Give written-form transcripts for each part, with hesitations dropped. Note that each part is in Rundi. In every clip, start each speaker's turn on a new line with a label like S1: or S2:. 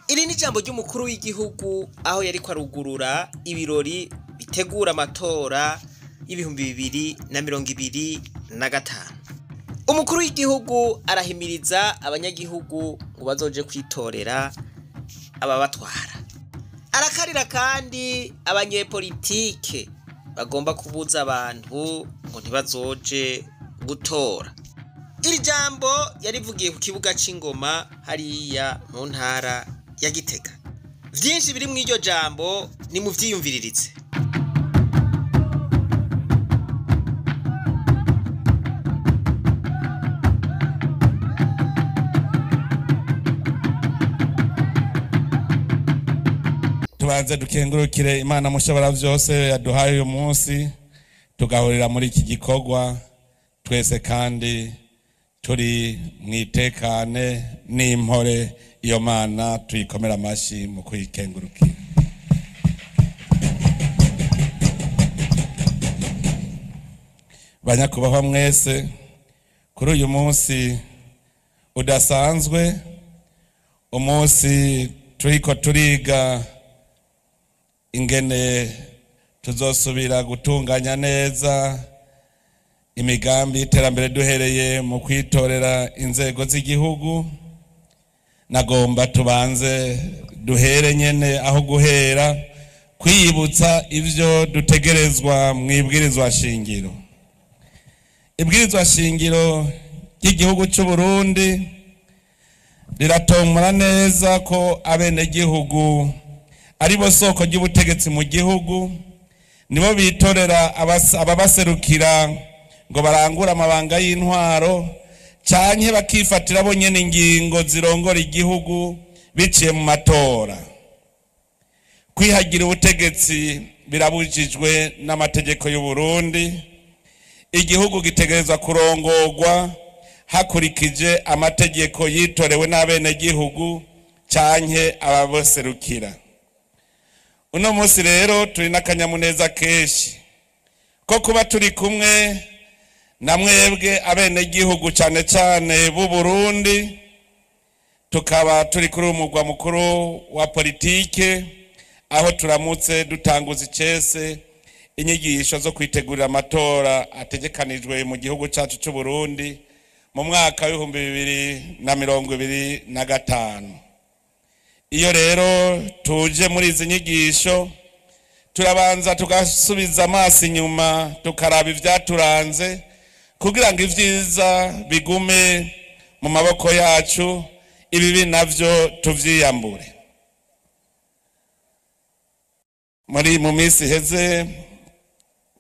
S1: Iri ni ijambo ry'umukuru w'igihugu aho yariko arugurura ibirori bitegura amatora y'2025. Umukuru w'igihugu arahimiriza abanyagihugu ngo bazoje kwitorera ababatwara. Arakarira kandi abanyepolitike bagomba kubuza abantu ngo ntibazoje gutora. Iri jambo yarivugiye ku kibuga c'Ingoma hariya mu ntara ya Gitega. Vyinshi biri mw'iryo jambo ni muvyiyumviriritse.
S2: Tubanze dukengurukire Imana mushobora vyose yaduhaye uyu munsi tugahurira muri iki gikorwa twese kandi turi mwitekane n'impore. Iyo Mana tuyikomera amashi mu kuyikengurukira. Banyakubahwa mwese, kuri uyu munsi udasanzwe, umunsi turiko turiga ingene tuzosubira gutunganya neza imigambi y'iterambere duhereye mu kwitorera inzego z'igihugu, nagomba tubanze duhere nyene aho guhera kwiyibutsa ivyo dutegerezwa mw'ibwirizwa shingiro. Ibwirizwa shingiro ry'igihugu c'u Burundi riratomora neza ko abenegihugu aribo soko ry'ubutegetsi mu gihugu, nibo bitorera ababaserukira ngo barangure amabanga y'intwaro canke bakifatira bo nyene ingingo zirongora igihugu biciye mu matora. Kwihagira ubutegetsi birabujijwe n'amategeko y'u Burundi. Igihugu gitegerezwa kurongorwa hakurikije amategeko yitorewe n'abenegihugu canke ababaserukira. Uno munsi rero turi n'akanyamuneza kenshi ko kuba turi kumwe na mwebwe abenegihugu cane cane b'u Burundi, tukaba turi kuri umugwa mukuru wa politike aho turamutse dutanguza icese inyigisho zo kwitegurira amatora ategekanijwe mu gihugu cacu c'u Burundi mu mwaka w'2025. Iyo rero tuje muri izi nyigisho turabanza tugasubiza amaso inyuma tukaraba ivyaturanze kugira ngo ivyiza bigume mu maboko yacu, ibibi navyo tuvyiyambure. Muri mu minsi iheze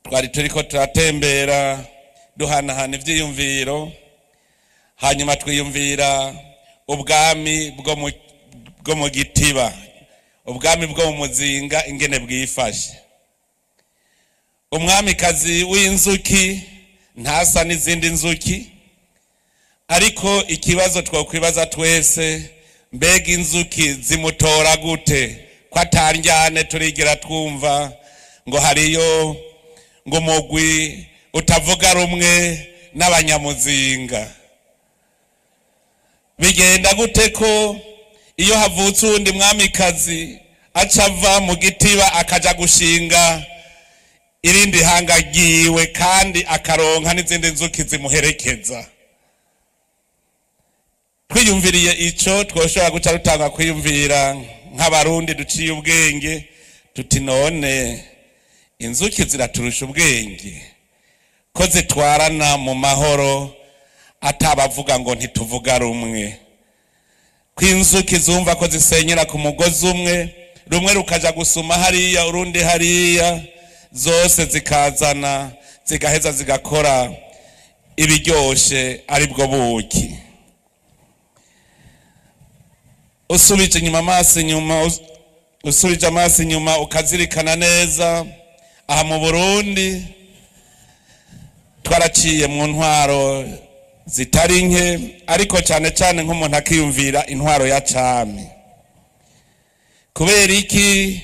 S2: twari turiko turatembera duhanahana ivyiyumviro, hanyuma twiyumvira ubwami bwo mu Gitiba, ubwami bwo mu Muzinga ingene bwifashe. Umwamikazi w'inzuki ntasa n'izindi nzuki, ariko ikibazo twokwibaza twese, mbega inzuki zimutora gute ko atandyane turigira twumva ngo hariyo ngo umugwi utavuga rumwe n'abanyamuzinga? Bigenda gute ko iyo havutse uwundi mwamikazi aca ava mu Gitiba akaja gushinga irindi hanga ryiwe kandi akaronka n'izindi nzuki zimuherekeza? Twiyumviriye ico twoshobora guca rutanga kwiyumvira nk'abarundi duciye ubwenge tuti none inzuki ziraturusha ubwenge ko zitwarana mu mahoro atabavuga ngo ntituvuga rumwe, ko inzuki zumva ko zisenyera ku mugozi umwe, rumwe rukaja gusuma hariya urundi hariya, zose zikazana zigaheza zigakora ibiryoshe aribwo buki. Usubije inyuma amaso inyuma, usubije amaso inyuma ukazirikana neza, aha mu Burundi twaraciye mu ntwaro zitari nke, ariko cyane cyane nk'umuntu akiyumvira intwaro ya cami. Kubera iki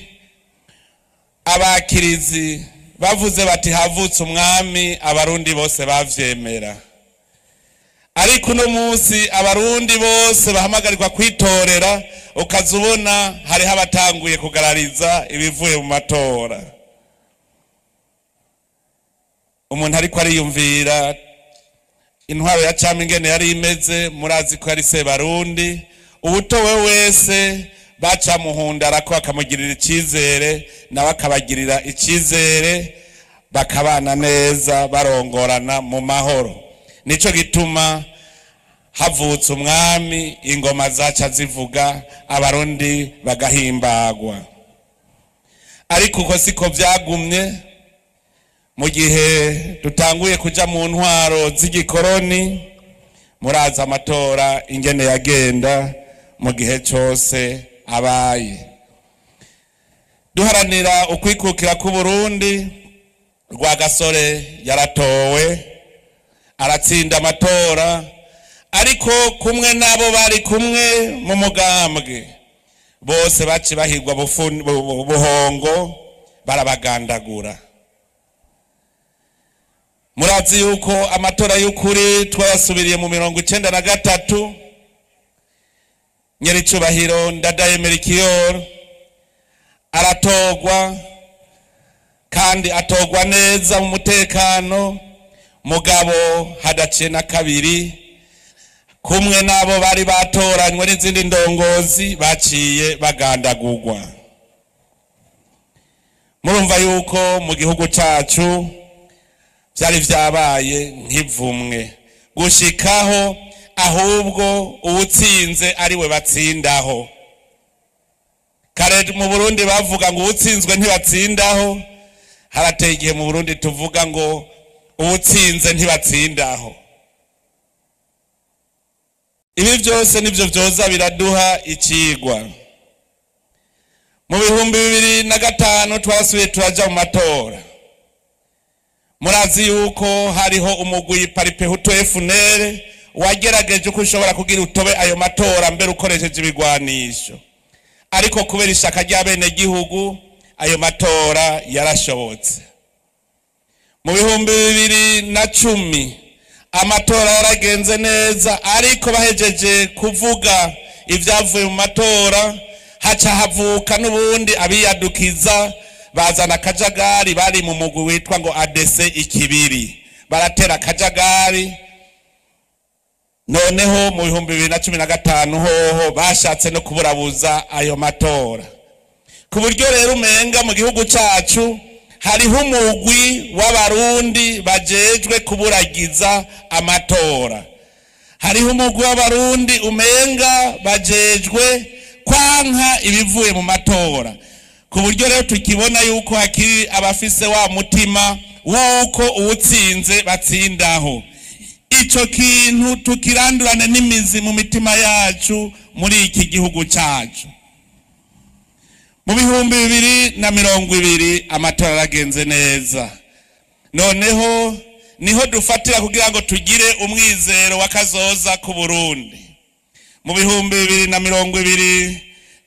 S2: abakirizi bavuze bati havutse umwami, abarundi bose bavyemera? Ariko uno munsi abarundi bose bahamagarirwa kwitorera, ukazubona hariho abatanguye kugarariza ibivuye mu matora. Umuntu ariko ariyumvira intwaro ya cami ingene yari imeze, murazi ko yari Sebarundi. Uwutowe wese bacamuhundara ko akamugirira icizere, nawe akabagirira icizere, bakabana neza, barongorana mu mahoro. Nico gituma havutse umwami, ingoma zaca zivuga, abarundi bagahimbagwa. Ariko uko siko vyagumye. Mu gihe dutanguye kuja mu ntwaro z'igikoroni, murazi amatora ingene yagenda mu gihe cose abaye. Duharanira ukwikukira k'Uburundi, Rwagasore yaratowe, aratsinda amatora, ariko kumwe n'abo bari kumwe mu mugambwe bose baci bahigwa buhongo, barabagandagura. Murazi yuko amatora y'ukuri twayasubiriye mu 93. Nyericubahiro Ndadaye Melchior aratogwa, kandi atogwa neza mu mutekano, mugabo hadaciye na kabiri kumwe n'abo bari batoranywe n'izindi ndongozi baciye bagandagurwa. Murumva yuko mu gihugu cacu vyari vyabaye nk'ivumwe, gushikaho ahubwo uwutsinze ari we batsindaho. Kare mu Burundi bavuga ngo uwutsinzwe ntibatsindaho, harateye igihe mu Burundi tuvuga ngo uwutsinze ntibatsindaho. Ibi byose nivyo vyoza biraduha icigwa. Mu 2005 twasubiye turaja mu matora. Murazi yuko hariho umugwi Paripehutu FNL wagerageje uko ushobora kugira utobe ayo matora mbere ukoresheje ibigwanisho, ariko kubera ishaka ry'abenegihugu ayo matora yarashobotse. Mu 2010 amatora yaragenze neza, ariko bahejeje kuvuga ivyavuye mu matora haca havuka n'ubundi abiyadukiza, bazana akajagari. Bari mu mugwi witwa ngo ADC Ikibiri, baratera akajagari. Noneho mu 2015 hoho bashatse no kuburabuza ayo matora, ku buryo rero umenga mu gihugu cacu hariho umugwi w'abarundi bajejwe kuburagiza amatora, hariho umugwi w'abarundi umenga bajejwe kwanka ibivuye mu matora, ku buryo rero tukibona yuko hakiri abafise wa mutima w'uko uwutsinze batsindaho. Ico kintu tukirandurane n'imizi mu mitima yacu muri iki gihugu cacu. Mu 2020 amatora aragenze neza. Noneho niho dufatira kugira ngo tugire umwizero w'akazoza ku Burundi. Mu 2020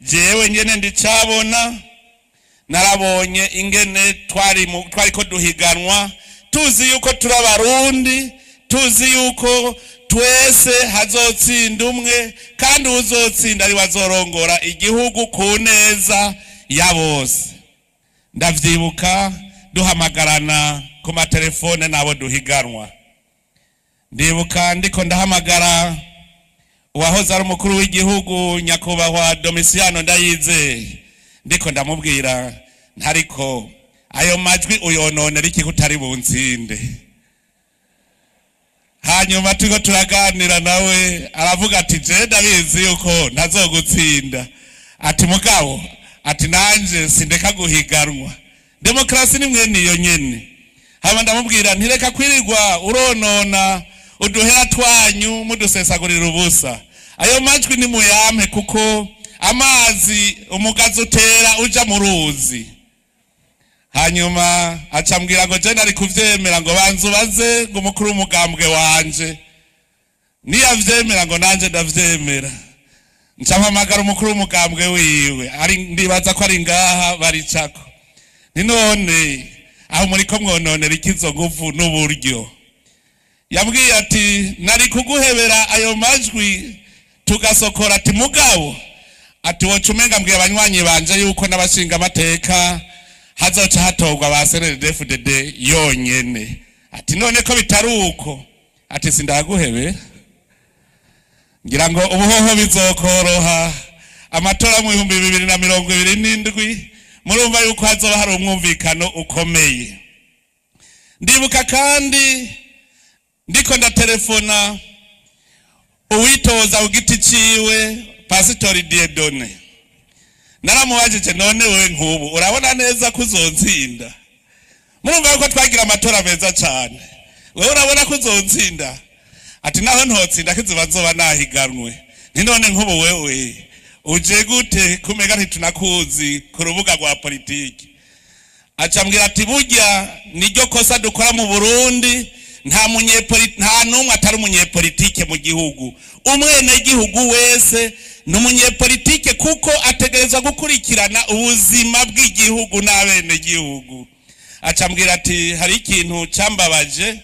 S2: jewe nyene ndicabona, narabonye ingene twariko duhiganwa, tuzi yuko turi abarundi, tuzi yuko twese hazotsinda umwe, kandi uzotsinda ari wazorongora igihugu ku neza ya bose. Ndavyibuka duhamagarana ku matelefone nabo duhiganwa. Ndibuka ndiko ndahamagara uwahoze ari umukuru w'igihugu nyakubahwa Domitiano Ndayizeye, ndiko ndamubwira ntariko ayo majwi uyononera iki kutari buntsinde. Hanyuma turiko turaganira nawe aravuga ati je ndabizi yuko ntazogutsinda, ati mugabo ati nanje sindeka guhiganwa, demokrasi ni mwene iyo nyene. Hama ndamubwira ntireka kwirirwa uronona uduhera twanyu mudusesagurira ubusa, ayo majwi ni muyampe kuko amazi umugazi utera uja mu ruzi. Hanyuma acambwira ngo je nari kuvyemera ngo banzu baze ngo umukuru w'umugambwe wanje niyavyemera ngo nanje ndavyemera. Ncampamagara umukuru w'umugambwe wiwe, ari ndibaza ko ari ngaha baricako, ni none aho muriko mwononera ikizo nguvu n'uburyo. Yambwiye ati nari kuguhebera ayo majwi tugasokora, ati mugabo ati woca umenga mbwiye abanywanyi banje yuko n'abashinga amateka hazoca hatorwa ba CNDD-FDD yonyene, ati none ko bitari uko, ati sindaguhebera. Ngira ngo ubuhoho bizokoroha amatora mu 2027, murumva yuko hazoba hari umwumvikano ukomeye. Ndibuka kandi ndiko ndatelefona uwitoza ku giti ciwe Pasitori Dieudonné, naramubajije none wewe nk'ubu urabona neza ko uzontsinda? Murumva yuko twagira amatora meza cane, wewe urabona ko uzontsinda? Ati naho ntotsinda kiziba nzoba nahiganwe. Nti none nk'ubu wewe uje gute kumega ntitunakuzi ku rubuga rwa politiki? Acambwira ati burya niryo kosa dukora mu Burundi, nta n'umwe atari umunyepolitike mu gihugu. Umwenegihugu wese ni umunyepolitike kuko ategerezwa gukurikirana ubuzima bw'igihugu n'abenegihugu. Acambwira ati hari ikintu cambabaje,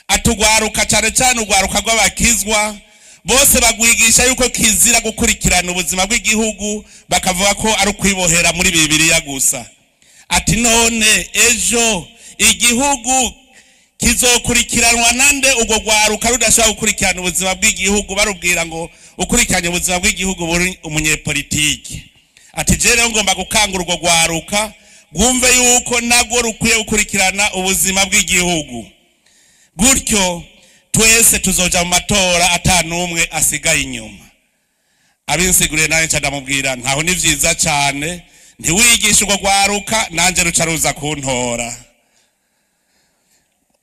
S2: atugwaruka cyane cyane ugwaruka rw'abakizwa bose bagwigisha yuko kizira gukurikirana ubuzima bw'igihugu, bakavuga ko ari ukwibohera muri Bibiliya gusa. Ati none ejo igihugu kizokurikiranwa nande ubwo gwaruka rudashobora gukurikirana ubuzima bw'igihugu, barubwira ngo ukurikiranye ubuzima bw'igihugu buri umunyepolitike. Ati je rero ngomba gukangura urwo gwaruka rwumve yuko nagwo rukwiye gukurikirana ubuzima bw'igihugu, gutyo twese tuzoja mu matora ata n'umwe asigaye inyuma. Abinsiguriye nawe nca ndamubwira ntaho ni vyiza cane, ntiwigishe urwo gwaruka nanje ruca ruza kuntora.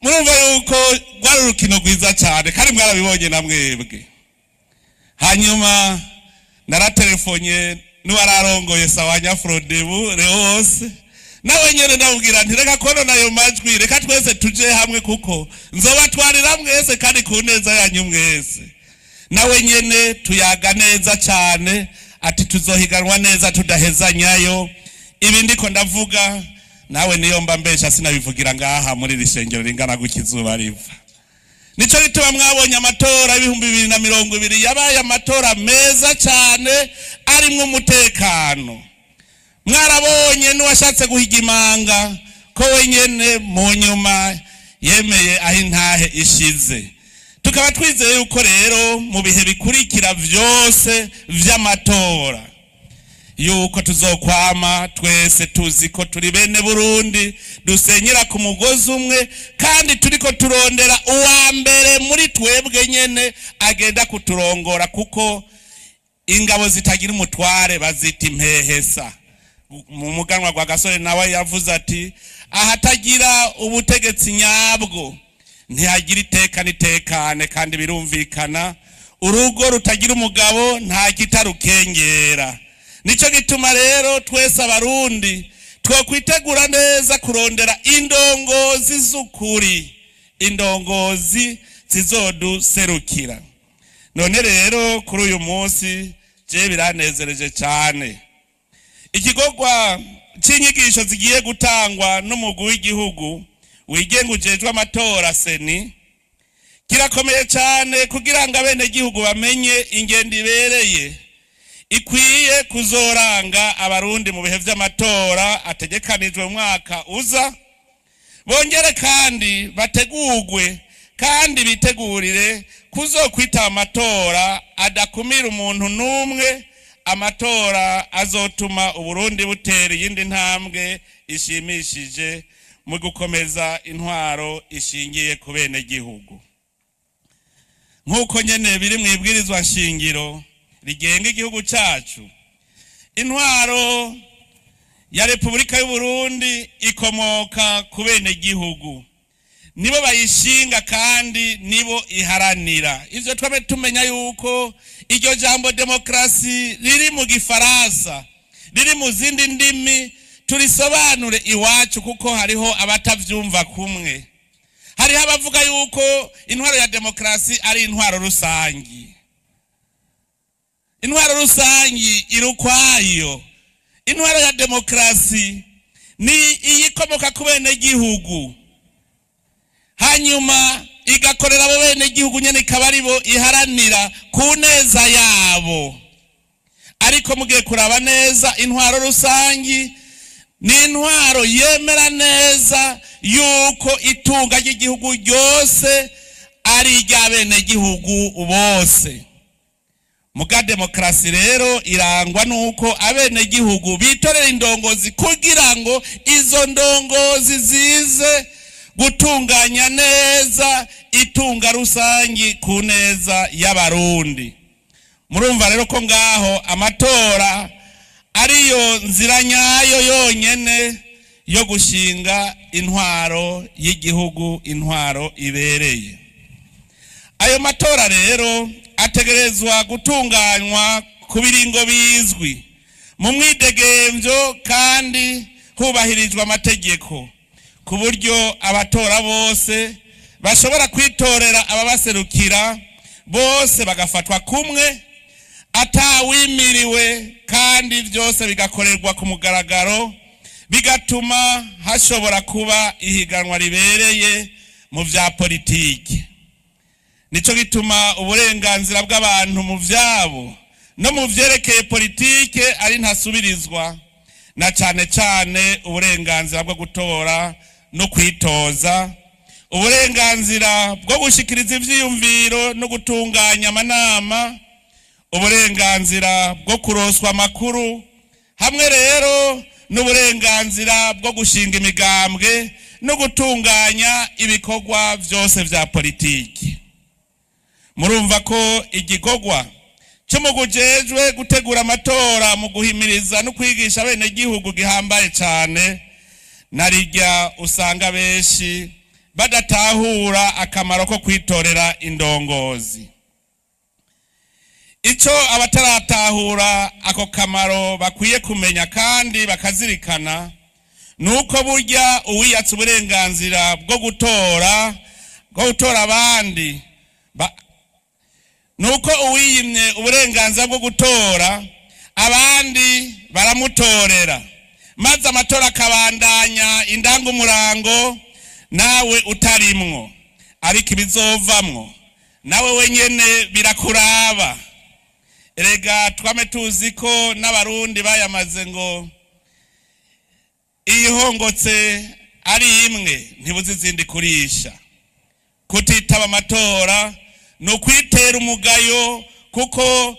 S2: Murumva yuko rwari urukino rwiza cane kandi mwarabibonye na mwebwe. Hanyuma naratelefonye n'uwararongoye Sawanya Frodebu Leose, nawe nyene ndamubwira nti reka konona ayo majwi, reka twese tuje hamwe kuko nzobatwarira mwese kandi ku neza yanyu mwese. Nawe nyene tuyaga neza cane, ati tuzohiganwa neza tudahezanyayo. Ibi ndiko ndavuga nawe niyo mba mbesha sinabivugira ngaha muri iri shengero ringana gutya izuba riva. Nico gituma mwabonye amatora y'2020 yabaye amatora meza cane arimwo umutekano. Mwarabonye n'uwashatse guhiga imanga ko wenyene mu nyuma yemeye aho intahe ishize. Tukaba twizeye yuko rero mu bihe bikurikira vyose vy'amatora yuko tuzokwama twese tuzi ko turi bene Burundi, dusenyera ku mugozi umwe kandi turiko turondera uwa mbere muri twebwe nyene agenda kuturongora, kuko ingabo zitagira umutware bazita impehesa. Mu muganwa gwa Gasore nawe yavuze ati ahatagira ubutegetsi nyabwo ntihagira iteka nitekane, kandi birumvikana urugo rutagira umugabo nta kitarukengera. Nico gituma rero twese abarundi twokwitegura neza kurondera indongozi z'ukuri, indongozi zizoduserukira. None rero kuri uyu munsi je biranezereje cyane igikorwa c'inyigisho zigiye gutangwa n'umugwi w'igihugu wigenga ujejwe amatora seni kirakomeye cyane kugira ngo abenegihugu bamenye ingendo ibereye ikwiye kuzoranga abarundi mu bihe vy'amatora ategekanijwe mu mwaka uza, bongere kandi bategurwe kandi bitegurire kuzokwita amatora adakumira umuntu n'umwe, amatora azotuma Uburundi butera iyindi ntambwe ishimishije mu gukomeza intwaro ishingiye ku benegihugu. Nk'uko nyene biri mu ibwirizwa nshingiro rigenga igihugu cacu, intwaro ya Repubulika y'u Burundi ikomoka ku benegihugu, nibo bayishinga kandi nibo iharanira. Ivyo twabe tumenya yuko iryo jambo demokrasi riri mu Gifaransa, riri mu zindi ndimi, turisobanure iwacu kuko hariho abatavyumva kumwe. Hariho abavuga yuko intwaro ya demokrasi ari intwaro rusangi. Intwaro rusangi iri ukwayo. Intwaro ya demokrasi ni iyikomoka ku benegihugu. Hanyuma igakorera abo bene gihugu nyene, ikaba aribo iharanira ku neza yabo. Ariko mugiye kuraba neza, intwaro rusangi ni intwaro yemera neza yuko itunga ry'igihugu ryose ari iry'abenegihugu bose. Muga demokarasi rero irangwa nuko abenegihugu bitorera indongozi kugira ngo izo ndongozi zize gutunganya neza itunga rusangi ku neza y'abarundi. Murumva rero ko ngaho amatora ariyo nzira nyayo yonyene yo gushinga intwaro y'igihugu, intwaro ibereye. Ayo matora rero ategerezwa gutunganywa ku biringo bizwi mu mwidegemvyo kandi hubahirijwe amategeko, ku buryo abatora bose bashobora kwitorera ababaserukira bose bagafatwa kumwe atawimiriwe, kandi byose bigakorerwa ku mugaragaro, bigatuma hashobora kuba ihiganwa ribereye mu vya politiki. Nico gituma uburenganzira bw'abantu mu vyabo no mu vyerekeye politike ari ntasubirizwa, na cane cane uburenganzira bwo gutora no kwitoza, uburenganzira bwo gushikiriza ivyiyumviro no gutunganya amanama, uburenganzira bwo kuroswa amakuru, hamwe rero n'uburenganzira bwo gushinga imigambwe no gutunganya ibikorwa vyose vya politiki. Murumva ko igikorwa cy'umugujejwe gutegura amatora mu guhimiriza no kwigisha abenegihugu gihambaye cane, narirya usanga benshi badatahura akamaro ko kwitorera indongozi. Ico abataratahura ako kamaro bakwiye kumenya kandi bakazirikana nuko burya uwiyatse uburenganzira bwo gutora, bwo gutora abandi, nuko uwiyimye uburenganzira bwo gutora abandi baramutorera, maze amatora akabandanya indangumurango nawe utarimwo, ariko ibizovamwo nawe wenyene birakuraba. Erega twame tuzi ko n'abarundi bayamaze ngo iyihongotse ari imwe ntibuze izindi kurisha. Kutitaba amatora ni ukwitera umugayo, kuko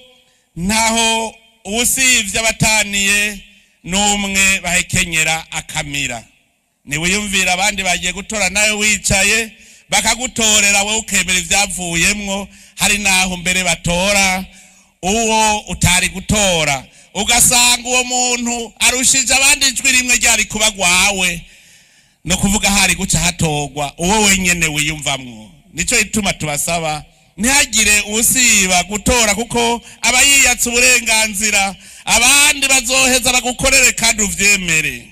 S2: ntaho uwusivye abataniye n'umwe bahekenyera akamira. Niwiyumvira abandi bagiye gutora nawe wicaye bakagutorera, wowe ukemera ivyavuyemwo. Hari naho mbere batora uwo utari gutora, ugasanga uwo muntu arushije abandi ijwi rimwe ryari kuba gwawe, no kuvuga hari guca hatorwa uwo wenyene wiyumvamwo. Nico ituma tubasaba ntihagire usiba gutora, kuko aba yiyatse uburenganzira, abandi bazoheza bagukorere kandi uvyemere.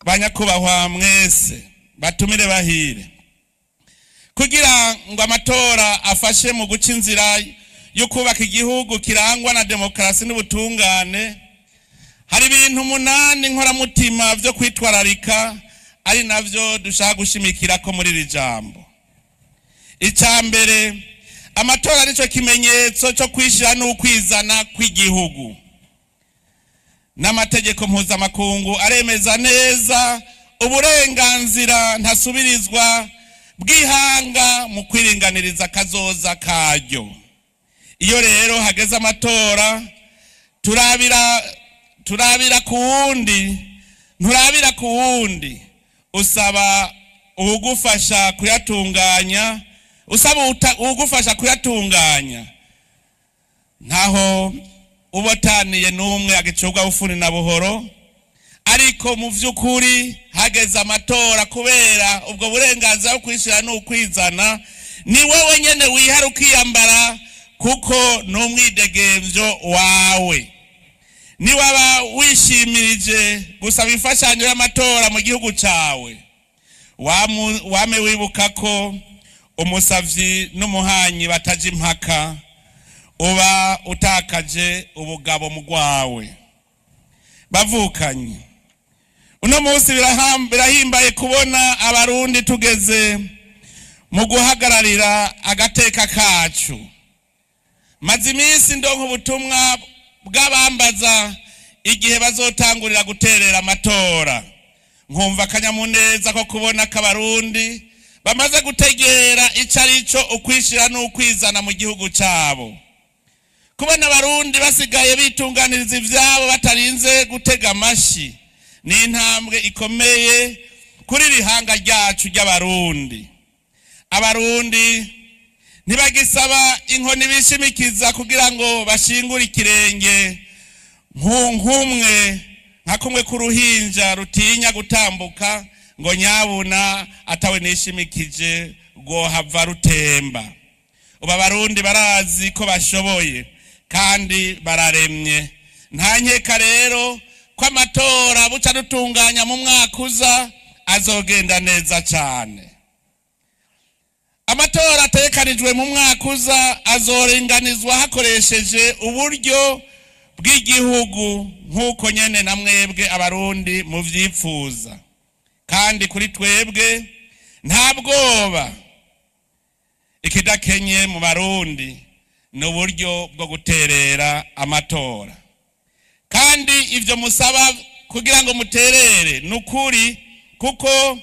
S2: Banyakubahwa mwese batumire bahire, kugira ngo amatora afashe mu guca inzira yo kubaka igihugu kirangwa na demokarasi n'ubutungane, hari ibintu 8 nkoramutima vyo kwitwararika, ari navyo dushaka gushimikirako muri iri jambo. Ica mbere, amatora arico kimenyetso cyo kwishira n'ukwizana kw'igihugu. N'amategeko mpuzamakungu aremeza neza uburenganzira ntasubirizwa bw'ihanga mu kwiringaniriza kazoza karyo. Iyo rero hageze amatora turabira ku wundi, nturabira ku wundi, usaba uwugufasha kuyatunganya, usaba uwugufasha kuyatunganya. Ntaho ubotaniye n'umwe agicubwa bufuni na buhoro, ariko mu vy'ukuri hageze amatora, kubera ubwo burenganzira bwo kwishira n'ukwizana, ni wewe nyene wihara ukiyambara, kuko n'umwidegemvyo wawe. Niwaba wishimirije gusaba imfashanyo y'amatora mu gihugu cawe, wame wibuka ko umusavyi n'umuhanyi bataje impaka, uba utakaje ubugabo mu rwawe. Bavukanye, uno munsi birahimbaye kubona abarundi tugeze Mu guhagararira agateka kacu, maze iminsi ndonka ubutumwa bw'abambaza igihe bazotangurira guterera amatora. Nkumva akanyamuneza ko kubona ko Abarundi bamaze gutegera ico arico ukwishira n'ukwizana mu gihugu cabo. Kubona Abarundi basigaye bitunganiriza ivyabo batarinze gutega amashi ni intambwe ikomeye kuri iri hanga ryacu ry'Abarundi. Abarundi ntibagisaba inkoni bishimikiza kugira ngo bashingure ikirenge, nk'umwe nka kumwe k'uruhinja rutinya gutambuka ngo nyabuna atawe nishimikije rwohava rutemba. Ubu Abarundi barazi ko bashoboye kandi bararemye. Nta nkeka rero ko amatora buca dutunganya mu mwaka uza azogenda neza cyane. Amatora ategekanijwe mu mwaka uza azorenganizwa hakoresheje uburyo bw'igihugu, nk'uko nyene na mwebwe Abarundi muvyipfuza. Kandi kuri twebwe nta bwoba. Ikidakenye mu Barundi ni uburyo bwo guterera amatora. Kandi ivyo musaba kugira ngo muterere ni ukuri, kuko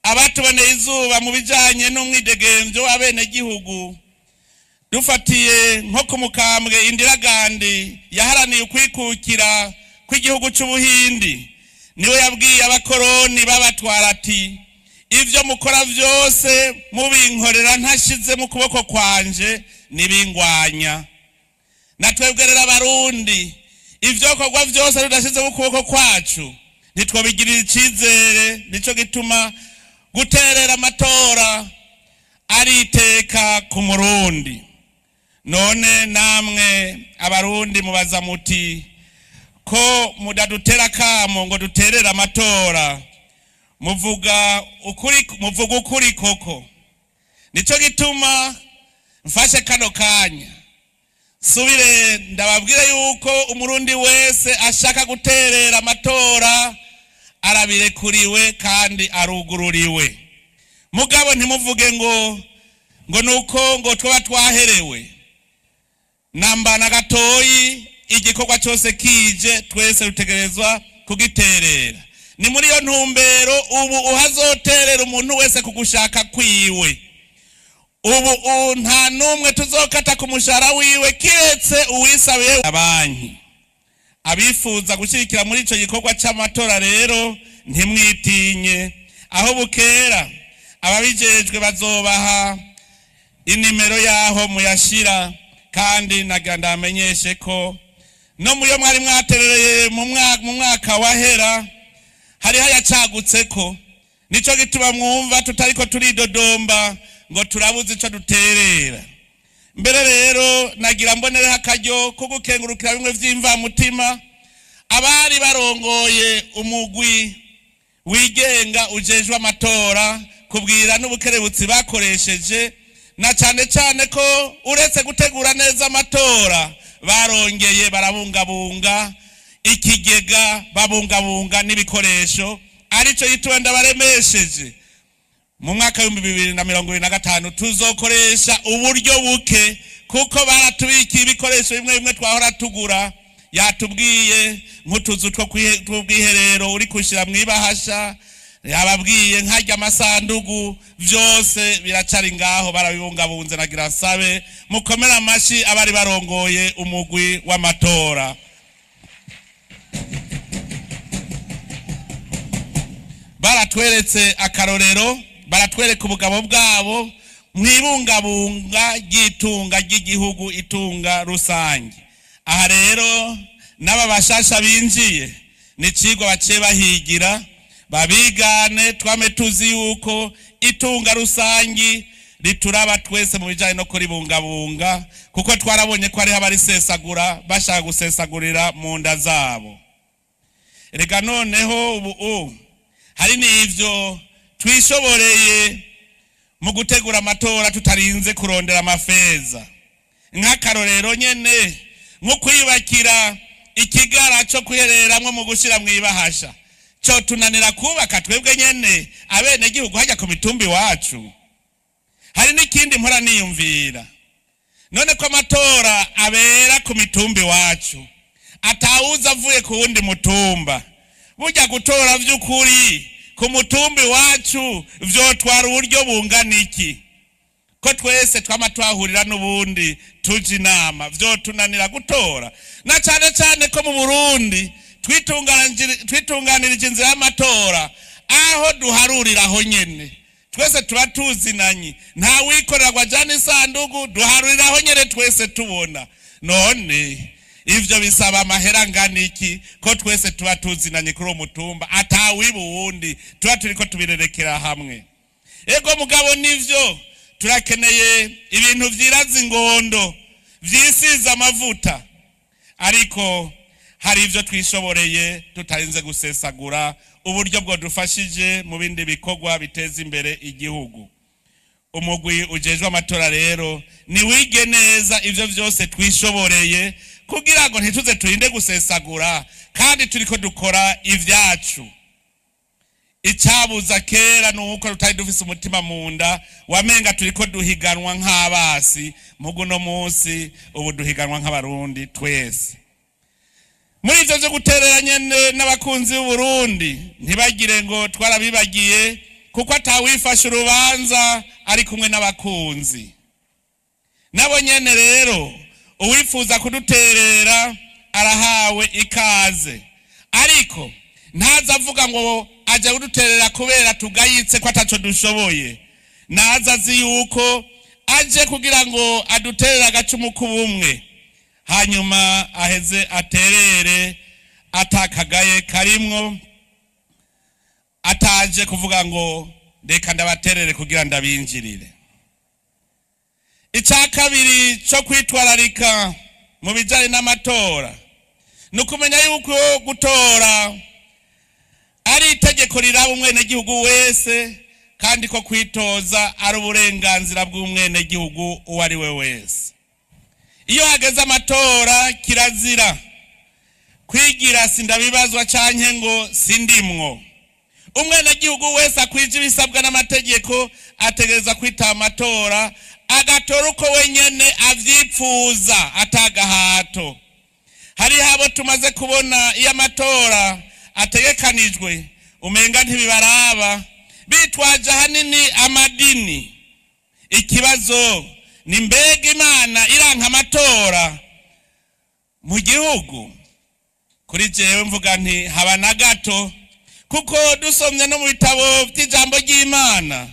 S2: abatuboneye izuba mu bijanye n'umwidegemvyo w'abenegihugu, dufatiye nko ku mukambwe Indira Gandhi yaharaniye ukwikukira kw'igihugu c'Ubuhindi, niwe yabwiye abakoroni babatwara ati: "Ivyo mukora vyose mubinkorera ntashize mu kuboko kwanje nibingwanya." Na twebwe rero Abarundi, ivyokorwa vyose tudashize mu kuboko kwacu ntitwobigirira icizere. Nico gituma guterera amatora ari iteka ku Murundi. None namwe Abarundi mubaza muti ko mudadutera kamo ngo duterere amatora? Muvuga ukuri, muvuga ukuri koko. Nico gituma mfashe kano kanya subire ndababwire yuko Umurundi wese ashaka guterera amatora arabirekuriwe kandi arugururiwe. Mugabo ntimuvuge ngo nuko ngo twaba twaherewe namba na gatoyi. Igikorwa cyose kije, twese dutegerezwa kugiterera. Ni muri iyo ntumbero ubu uhazoterera umuntu wese kugushaka kwiwe. Ubu nta n'umwe tuzokata ku mushahara wiwe kiretse uwisabiye banki. Abifuza gushyigikira muri ico gikorwa c'amatora rero, ntimwitinye. Aho bukera ababijejwe bazobaha inimero yaho muyashira. Kandi nagira ndamenyeshe ko no muyo mwari mwaterereye mu mwaka wahera hariho yacagutse ko. Nico gituma mwumva tutariko turidodomba ngo turabuze ico duterera. Mbere rero nagira mbonereho akaryo ko gukengurukira bimwe vy'imvamutima abari barongoye umugwi wigenga ujejwe amatora, kubwira n'ubukerebutsi bakoresheje, na cane cane ko uretse gutegura neza amatora, barongeye barabungabunga ikigega, babungabunga n'ibikoresho. Arico gituma ndabaremesheje, mu mwaka w'2025 tuzokoresha uburyo buke, kuko baratubikiye ibikoresho bimwe bimwe twahora tugura. Yatubwiye nk'utuzu two tw'ubwiherero uri kushira mw'ibahasha, yababwiye nkarya amasandugu, vyose biracari ngaho, barabibungabunze. Nagira nsabe mukomere amashi abari barongoye umugwi w'amatora. Baratweretse akarorero, baratwereka ubugabo bwabo mwibungabunga ry'itunga ry'igihugu, itunga rusange. Aha rero n'aba bashasha binjiye ni icigwa baciye bahigira, babigane. Twame tuzi yuko itunga rusangi rituraba twese mu bijanye no kuribungabunga, kuko twarabonye ko hariho abarisesagura bashaka gusesagurira mu nda zabo. Reka noneho ubu hari n'ivyo twishoboreye mu gutegura amatora tutarinze kurondera amafeza. Nk'akarorero nyene, nko kwiyubakira ikigara co kwihereramwo mu gushira mw'ibahasha, co tunanira kubaka twebwe nyene abenegihugu hajya ku mitumba iwacu? Hari n'ikindi mpora niyumvira, none ko amatora abera ku mitumba iwacu, atawuza avuye ku wundi mutumba, burya gutora vy'ukuri ku mutumba iwacu vyotwara uburyo bungana iki? Ko twese twama twahurira n'ubundi tuja inama, vyotunanira gutora? Na cane cane ko mu Burundi twitunganirije inzira y'amatora, aho duharurira aho nyene twese tuba tuzinanye, nta wikorera ngo ajane isandugu, duharurira aho nyene twese tubona. None ivyo bisaba amahera angana iki, ko twese tuba tuzinanye kuri uwo mutumba, atawiba uwundi, tuba turiko tubirerekera hamwe? Ego mugabo nivyo, turakeneye ibintu vyiraza ingondo, vyisize amavuta, ariko hari ivyo twishoboreye tutarinze gusesagura uburyo bwo dufashije mu bindi bikorwa biteza imbere igihugu. Umugwi ujejwe amatora rero niwige neza ivyo vyose twishoboreye, kugira ngo ntituze turinde gusesagura kandi turiko dukora ivyacu. Icabuza kera nuko tutari dufise umutima mu nda, wamenga turiko duhiganwa nk'abasi, mugu no munsi ubu duhiganwa nk'abarundi twese. Muri ivyo vyo guterera nyene n'abakunzi b'Uburundi, ntibagire ngo twarabibagiye, kuko atawifashe urubanza ari kumwe n'abakunzi. Nabo nyene rero uwifuza kuduterera arahawe ikaze, ariko ntaza avuga ngo aja kuduterera kubera tugayitse ko ataco dushoboye. Naza azi yuko aje kugira ngo aduterere agacumu k'ubumwe, hanyuma aheze aterere atakagaye karimwo, ataje kuvuga ngo reka ndabaterere kugira ndabinjirire. Icya kabiri cyo kwitwararika mu bijyanye n'amatora ni ukumenya yuko gutora ari itegeko riraba umwenegihugu wese, kandi ko kwitoza ari uburenganzira bw'umwenegihugu uwo ari we wese. Iyo hageze amatora kirazira kwigira sindabibazwa canke ngo sindimwo. Umwenegihugu wese akwije ibisabwa n'amategeko ategereza kwitaba amatora, agatora uko wenyene avyipfuza atagahato. Hariho abo tumaze kubona iyo amatora ategekanijwe umenga ntibibaraba, bitwaje ahanini amadini. Ikibazo ni mbega Imana iranka amatora mu gihugu? Kuri jewe mvuga nti haba na gato, kuko dusomye no mu bitabo by'ijambo ry'Imana,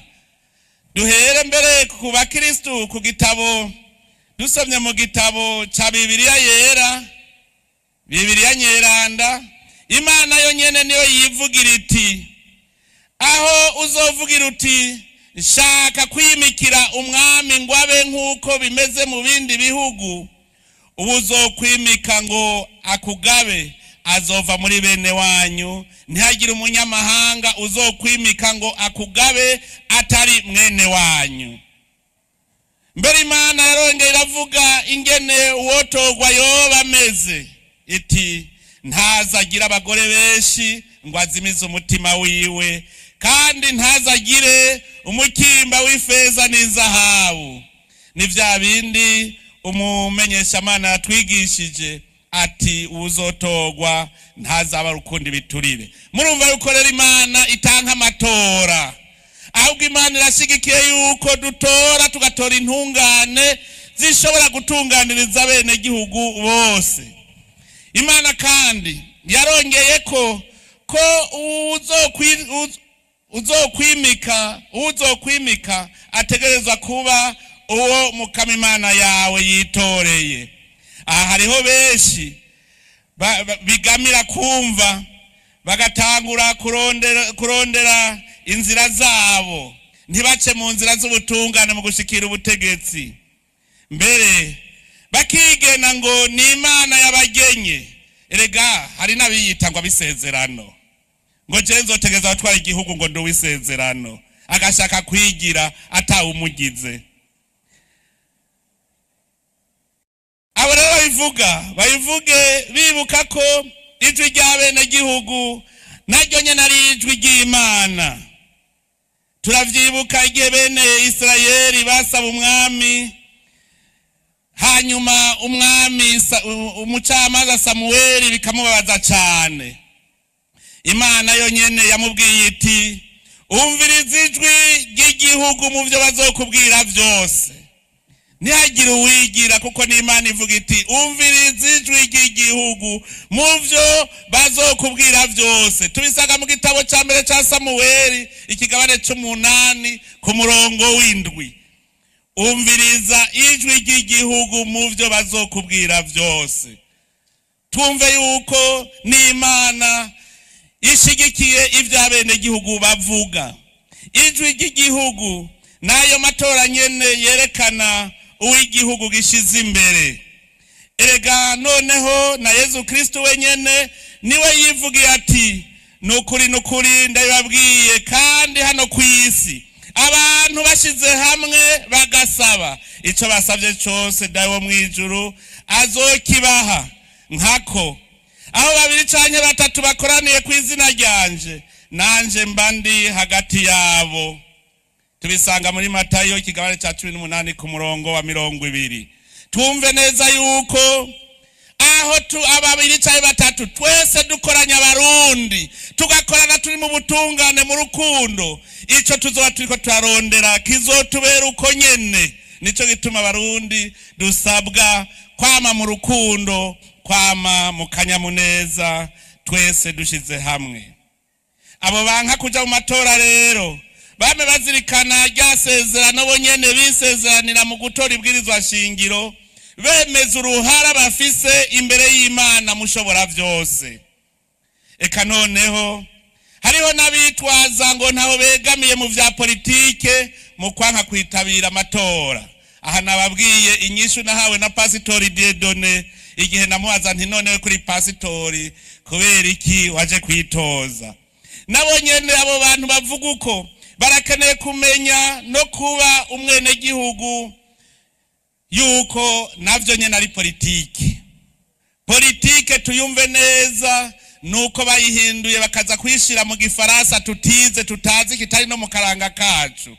S2: duhere mbere ku bakristu, ku gitabo dusomye mu gitabo ca Bibiliya yera, Bibiliya nyeranda, Imana yo nyene niyo yivugira iti: aho uzovugira uti nshaka kwimikira umwami ngo abe nk'uko bimeze mu bindi bihugu, ubu uzokwimika ngo akugabe azova muri bene wanyu, ntihagire umunyamahanga uzokwimika ngo akugabe atari mwene wanyu. Mbere Imana yarongeye iravuga ingene uwotogwa yoba ameze, iti ntazagire abagore benshi ngo azimize umutima wiwe, kandi ntazagire umukimba w'ifeza n'izahabu. Ni vya bindi umumenyeshamana yatwigishije ati uzotogwa ntazaba rukundi biturire. Murumva yuko rero Imana itanka amatora, ahubwo Imana irashigikiye yuko dutora, tugatora intungane zishobora gutunganiriza bene gihugu bose. Imana kandi yarongeye ko uzokwimika ategerezwa kuba uwo mukama Imana yawe yitoreye. Aha hariho benshi bigamira kumva bagatangura kurondera inzira zabo, ntibace mu nzira z'ubutungane mu gushikira ubutegetsi, mbere bakigena ngo ni Imana yabagenye. Erega hari n'abiyita ngo abisezerano, ngo je nzotegeza abatwara igihugu ngo ndi uw'isezerano, agashaka kwigira atawumugize. Abo rero babivuge bibuka ko ijwi rya bene gihugu naryo nyene ari ijwi ry'Imana. Turavyibuka igihe bene Isirayeli basaba umwami, hanyuma umwami umucamanza Samuweli bikamubabaza cane. Imana yonyene yamubwiye iti: "Umviriza ijwi ry'igihugu mu byo bazokubwira byose, ntihagire uwigira," kuko n'Imana ivuga iti: "Umviriza ijwi ry'igihugu mu byo bazokubwira byose." Tubisaga mu gitabo cya mbere cya Samuweli, ikigabane c'umunani, ku murongo w'indwi. Umviriza ijwi ry'igihugu mu byo bazokubwira byose. Twumve yuko n'Imana ishigikiye ibyo abenegihugu bavuga. Ijwi ry'igihugu n'ayo matora nyene yerekana uw'igihugu gishize imbere. Erega noneho na Yezu Kristo wenyene niwe yivugiye ati: "Nukuri, nukuri, ndabibabwiye, kandi hano ku isi abantu bashize hamwe bagasaba ico basabye cose, Dawe wo mw'ijuru azokibaha. Nkako aho babiri canke batatu bakoraniye ku izina ryanje, nanje mba ndi hagati yabo." Tubisanga muri Matayo, ikigabane ca 18, ku murongo wa 20. Twumve neza yuko aho tu ababiri canke batatu twese dukoranya, Abarundi tugakorana turi mu butungane, mu rukundo, ico tuzoba turiko turarondera kizotubera uko nyene. Nico gituma Abarundi dusabwa kwama mu rukundo, kwama mu kanyamuneza, twese dushize hamwe. Abo banka kuja mu matora rero bame bazirikana rya sezerano bo nyene bisezeranira mu gutora ibwirizwa shingiro, bemeza uruhara bafise imbere y'Imana mushobora byose. Eka noneho hariho n'abitwaza ngo ntaho begamiye mu vya politike mu kwanka kwitabira amatora. Aha nababwiye inyishu nahawe na Pasitori Dieudonné igihe namubaza nti: "Noneho kuri pasitori, kubera iki waje kwitoza?" Nabo nyene abo bantu bavuga uko barakeneye kumenya no kuba umwenegihugu, yuko navyo nyene ari politiki. Politike tuyumve neza, nuko bayihinduye bakaza kuyishira mu gifaransa tutize, tutazi, kitari no mu karanga kacu.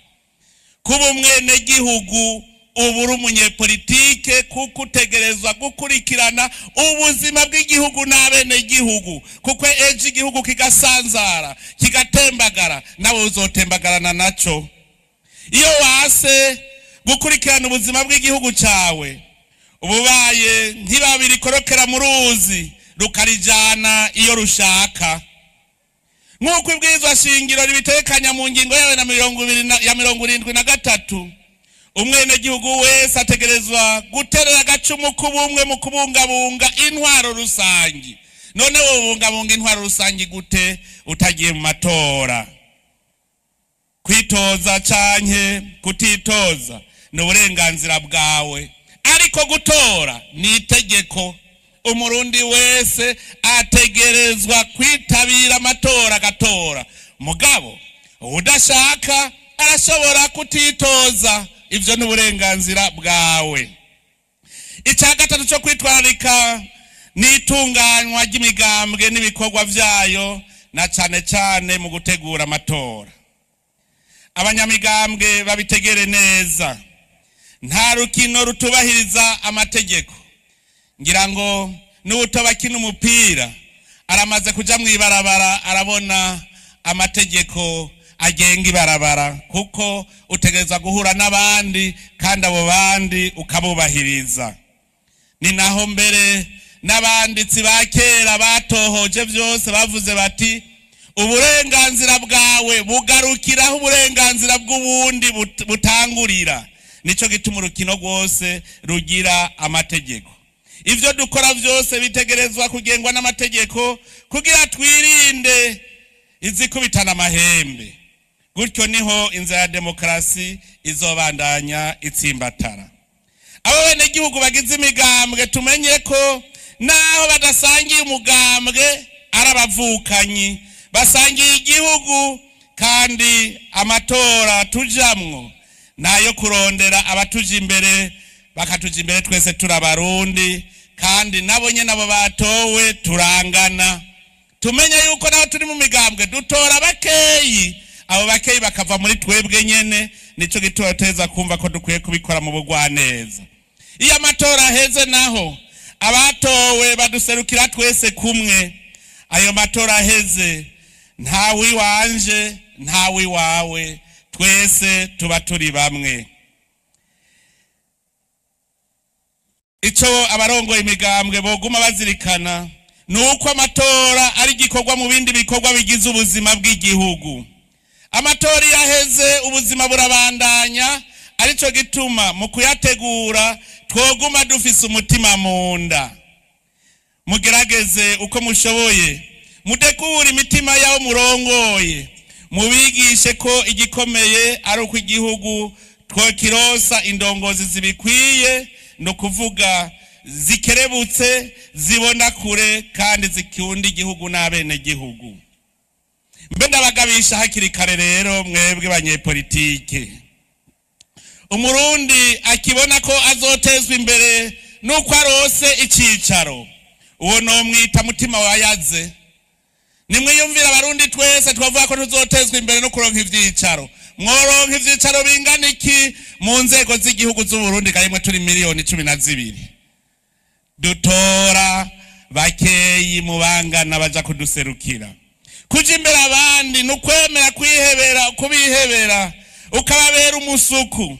S2: Kuba umwenegihugu, uba uri umunyepolitike, kuko utegerezwa gukurikirana ubuzima bw'igihugu n'abenegihugu, kuko ejo igihugu kigasanzara, kigatembagara, nawe uzotembagarana naco. Iyo wase gukurikirana ubuzima bw'igihugu cyawe, ububaye nk'ibabiri ikorokera mu ruzi rukarijana iyo rushaka, nk'uko ibwirizwa shingiro ribitekanya mu ngingo yawe na 20 ya 73. Umwenegihugu wese ategerezwa guterera agacumu k'ubumwe mu kubungabunga intwaro rusangi. None wowe ubungabunga intwaro rusangi gute utagiye mu matora? Kwitoza canke kutitoza ni uburenganzira bwawe, ariko gutora ni itegeko. Umurundi wese ategerezwa kwitabira amatora agatora. Mugabo udashaka arashobora kutitoza, ivyo ni uburenganzira bwawe. Icya gatatu cyo kwitwararika ni itunganywa ry'imigambwe n'ibikorwa vyayo, na cane cane mu gutegura amatora. Abanyamigambwe babitegere neza, nta rukino rutubahiriza amategeko. Ngira ngo n'uwutoba akina umupira aramaze kuja mw'ibarabara, arabona amategeko agenga ibarabara, kuko utegerezwa guhura n'abandi kandi abo bandi ukabubahiriza. Ni naho mbere n'abanditsi ba kera batohoje byose bavuze bati: "Uburenganzira bwawe bugarukiraho uburenganzira bw'ubundi butangurira." Nico gituma urukino rwose rugira amategeko. Ivyo dukora byose bitegerezwa kugengwa n'amategeko kugira twirinde izikubitana amahembe. Gutyo niho inzira ya demokarasi izobandanya itsimbatara. Abo benegihugu bagize imigambwe, tumenye ko naho badasangiye umugambwe ari abavukanyi, basangiye igihugu, kandi amatora tujamwo nayo kurondera abatuja imbere, bakatuja imbere twese turi Abarundi, kandi nabo nyene abo batowe turangana. Tumenye yuko naho turi mu migambwe dutora bakeyi, Abo bakeyi bakava muri twebwe nyene. Nico gituma tuteza kumva ko dukwiye kubikora mu bugwaneza. Iyo amatora aheze naho, abatowe baduserukira twese kumwe. Ayo matora aheze, nta wiwanje, nta wiwawe, twese tuba turi bamwe. Ico abarongoye imigambwe boguma bazirikana nuko amatora ari igikorwa mu bindi bikorwa bigize ubuzima bw'igihugu. Amatora iyo aheze, ubuzima burabandanya. Arico gituma mu kuyategura twoguma dufise umutima mu nda. Mugerageze uko mushoboye, mudekure imitima y'abo murongoye, mubigishe ko igikomeye ari uko igihugu twokirosa indongozi zibikwiye, no kuvuga zikerebutse, zibona kure kandi zikunda igihugu n'abenegihugu. Mbe ndabagabisha hakiri kare rero, mwebwe banyepolitike, Umurundi akibona ko azotezwa imbere nuko arose icicaro, uwo nomwita mutima wayaze. Nimwiyumvira, Abarundi twese twavuga ko tuzotezwa imbere no kuronka ivyicaro, mworonka ivyicaro bingana iki mu nzego z'igihugu z'Uburundi? Karimwe turi miliyoni 12, dutora bakeyi mu bangana baja kuduserukira. Kuja imbere abandi ni ukwemera kwihebera, kubihebera, ukababera umusuku.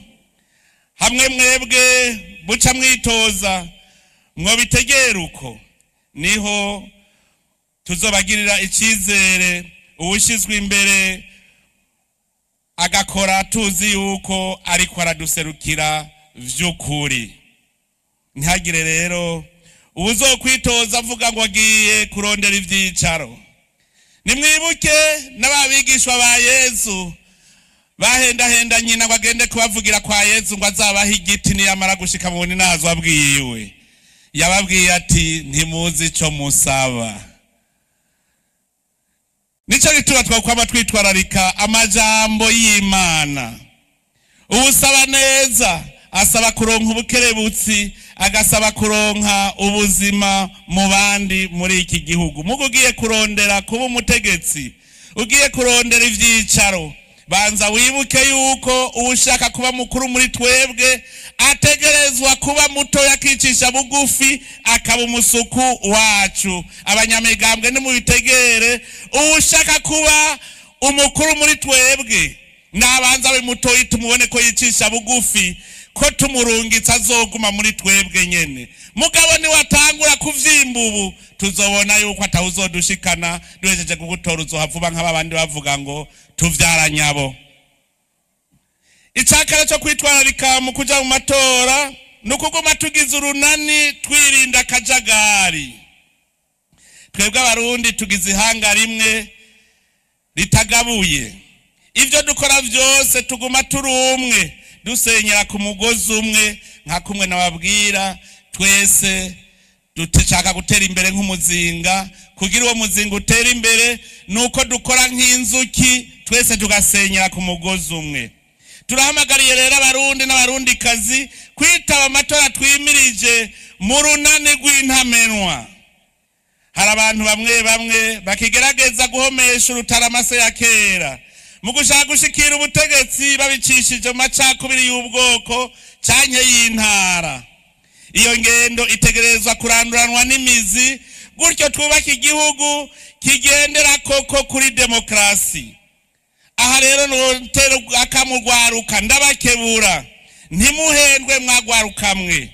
S2: Hamwe mwebwe buca mwitoza mwobitegera uko, niho tuzobagirira icyizere. Uwushyizwe imbere agakora tuzi yuko ariko araduserukira vy'ukuri. Ntihagire rero uwuzokwitoza avuga ngo agiye kurondera ivyicaro. Nimwibuke n'ababigishwa ba Yezu bahendahenda nyina ngo agende kubavugira kwa Yezu ngo azabahe igiti niyamara gushika mu buninazwa bwiwe. Yababwiye ati: "Ntimuzi ico musaba." Nico gituma twakwama twitwararika amajambo y'Imana. Uwusaba neza asaba kuronka ubukerebutsi, agasaba kuronka ubuzima mu bandi muri iki gihugu. Mugo ugiye kurondera kuba umutegetsi, ugiye kurondera ivyicaro, banza wibuke yuko uwushaka kuba mukuru muri twebwe ategerezwa kuba muto, yakicisha bugufi, akaba umusuku wacu. Abanyamigambwe, nimubitegere: uwushaka kuba umukuru muri twebwe nabanza abe mutoyi, tumubone ko yicisha bugufi, ko tumurungitse azoguma muri twebwe nyene. Mugabo niwatangura kuvyimba ubu, tuzobona yuko atawuzodushikana. Duhejeje kugutora, uzohavuba nk'ababandi bavuga ngo tuvyaranyabo. Icakara cyo kwitwararika mu kuja mu matora ni ukuguma tugize urunani, twirinda akajagari. Twebwe Abarundi tugize ihanga rimwe ritagabuye. Ibyo dukora byose tuguma turi umwe, dusenyera ku mugozi umwe. Nka kumwe nababwira, twese dushaka gutera imbere nk'umuzinga. Kugira uwo muzinga utera imbere ni uko dukora nk'inzuki, twese tugasenyera ku mugozi umwe. Turahamagariye rero Abarundi n'Abarundikazi kwitaba amatora twimirije mu runani rw'intamenwa. Hari abantu bamwe bamwe bakigerageza guhomesha urutaramase ya kera mu gushaka gushikira ubutegetsi babicishije mu macakubiri y'ubwoko canke y'intara. Iyo ngendo itegerezwa kuranduranwa n'imizi, gutyo twubake igihugu kigendera koko kuri demokarasi. Aha rero notera akamugwaruka, ndabakebura: ntimuhendwe, mwagwarukamwe.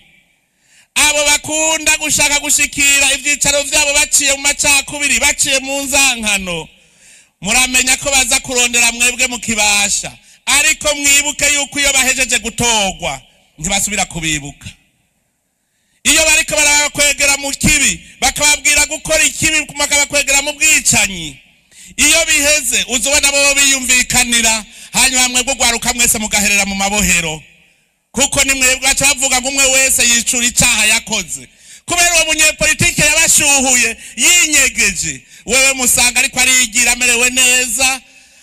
S2: Abo bakunda gushaka gushikira ivyicaro vyabo baciye mu macakubiri, baciye mu nzankano, muramenya ko baza kurondera mwebwe mu kibasha. Ariko mwibuke yuko iyo bahejeje gutorwa ntibasubira kubibuka. Iyo bariko barabakwegera mu kibi, bakababwira gukora ikibi, bakabakwegera mu bwicanyi, iyo biheze uzobona bo biyumvikanira, hanyuma mwebwe ugwaruka mwese mugaherera mu mabohero. Kuko ni mwebwe baca bavuga ngo umwe wese yicura icaha yakoze, kubera uwo munyepolitike yabashuhuye yinyegeje. Wewe musanga ariko arigira amerewe neza,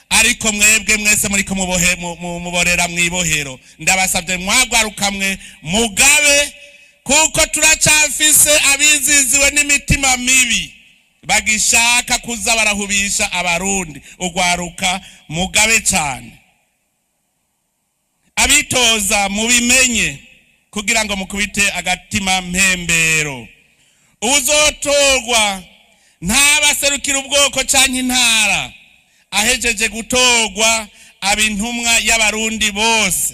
S2: ariko mwebwe mwese muriko muborera mwibohero. Ndabasabye, mwagwarukamwe, mugabe, kuko turacafise abiziziwe n'imitima mibi. Bagishaka kuza barahubisha Abarundi. Ugwaruka mugabe cyane, abitoza mubimenye kugira ngo mukubite agatima mpembero. Uzotorwa ntabaserukira ubwoko canke intara, ahejeje gutorwa aba intumwa y'Abarundi bose,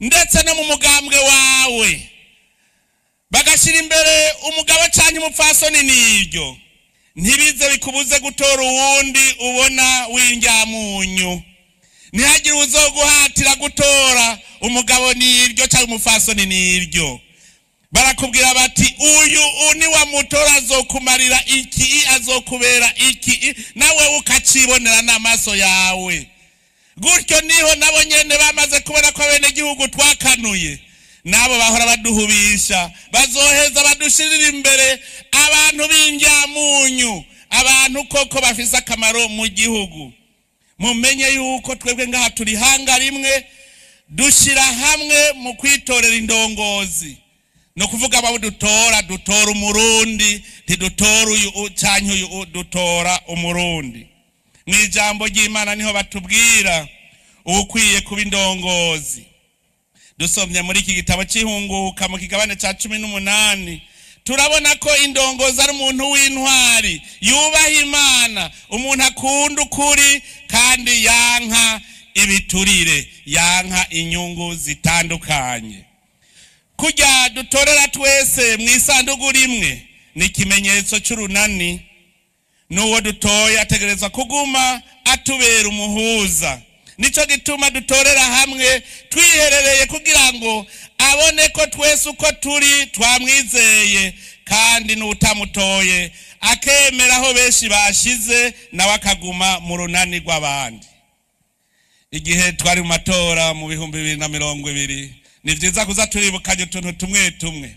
S2: ndetse no mu mugambwe wawe bagashira imbere umugabo canke umupfasoni. Niryo ntibize bikubuze gutora uwundi ubona w'indyamunyu. Ntihagire uzoguhatira gutora umugabo niryo cyangwa umupfasoni niryo. Barakubwira bati: "Uyu ni wa mutora, azokumarira iki, azokubera iki", nawe ukacibonera n'amaso yawe. Gutyo niho nabo nyene bamaze kubona ko abenegihugu twakanuye, nabo bahora baduhubisha bazoheza badushirira imbere abantu b'indyamunyu, abantu koko bafise akamaro mu gihugu. Mumenye yuko twebwe ngaha turi hanga rimwe, dushyira hamwe mu kwitorera indongozi. Ni ukuvuga abo dutora, dutora Umurundi, ntidutora uyu canke uyu, dutora Umurundi. Mu ijambo ry'Imana niho batubwira uwukwiye kuba indongozi. Dusomye muri iki gitabo cy'Ihunguka, mu kigabane cya 18, turabona ko indongozi ari umuntu w'intwari, yubaha Imana, umuntu akunda ukuri kandi yanka ibiturire, yanka inyungu zitandukanye. Kujya dutorera twese mu isanduku rimwe ni ikimenyetso cy'urunani. N'uwo dutoye ategerezwa kuguma atubera umuhuza. Nicyo gituma dutorera hamwe twiherereye, kugira ngo abone ko twese uko turi twamwizeye, kandi n'utamutoye akemera aho benshi bashize, nawe akaguma mu runani rw'abandi. Igihe twari mu matora mu 2020, ni byiza kuza turibukanye utuntu tumwe tumwe.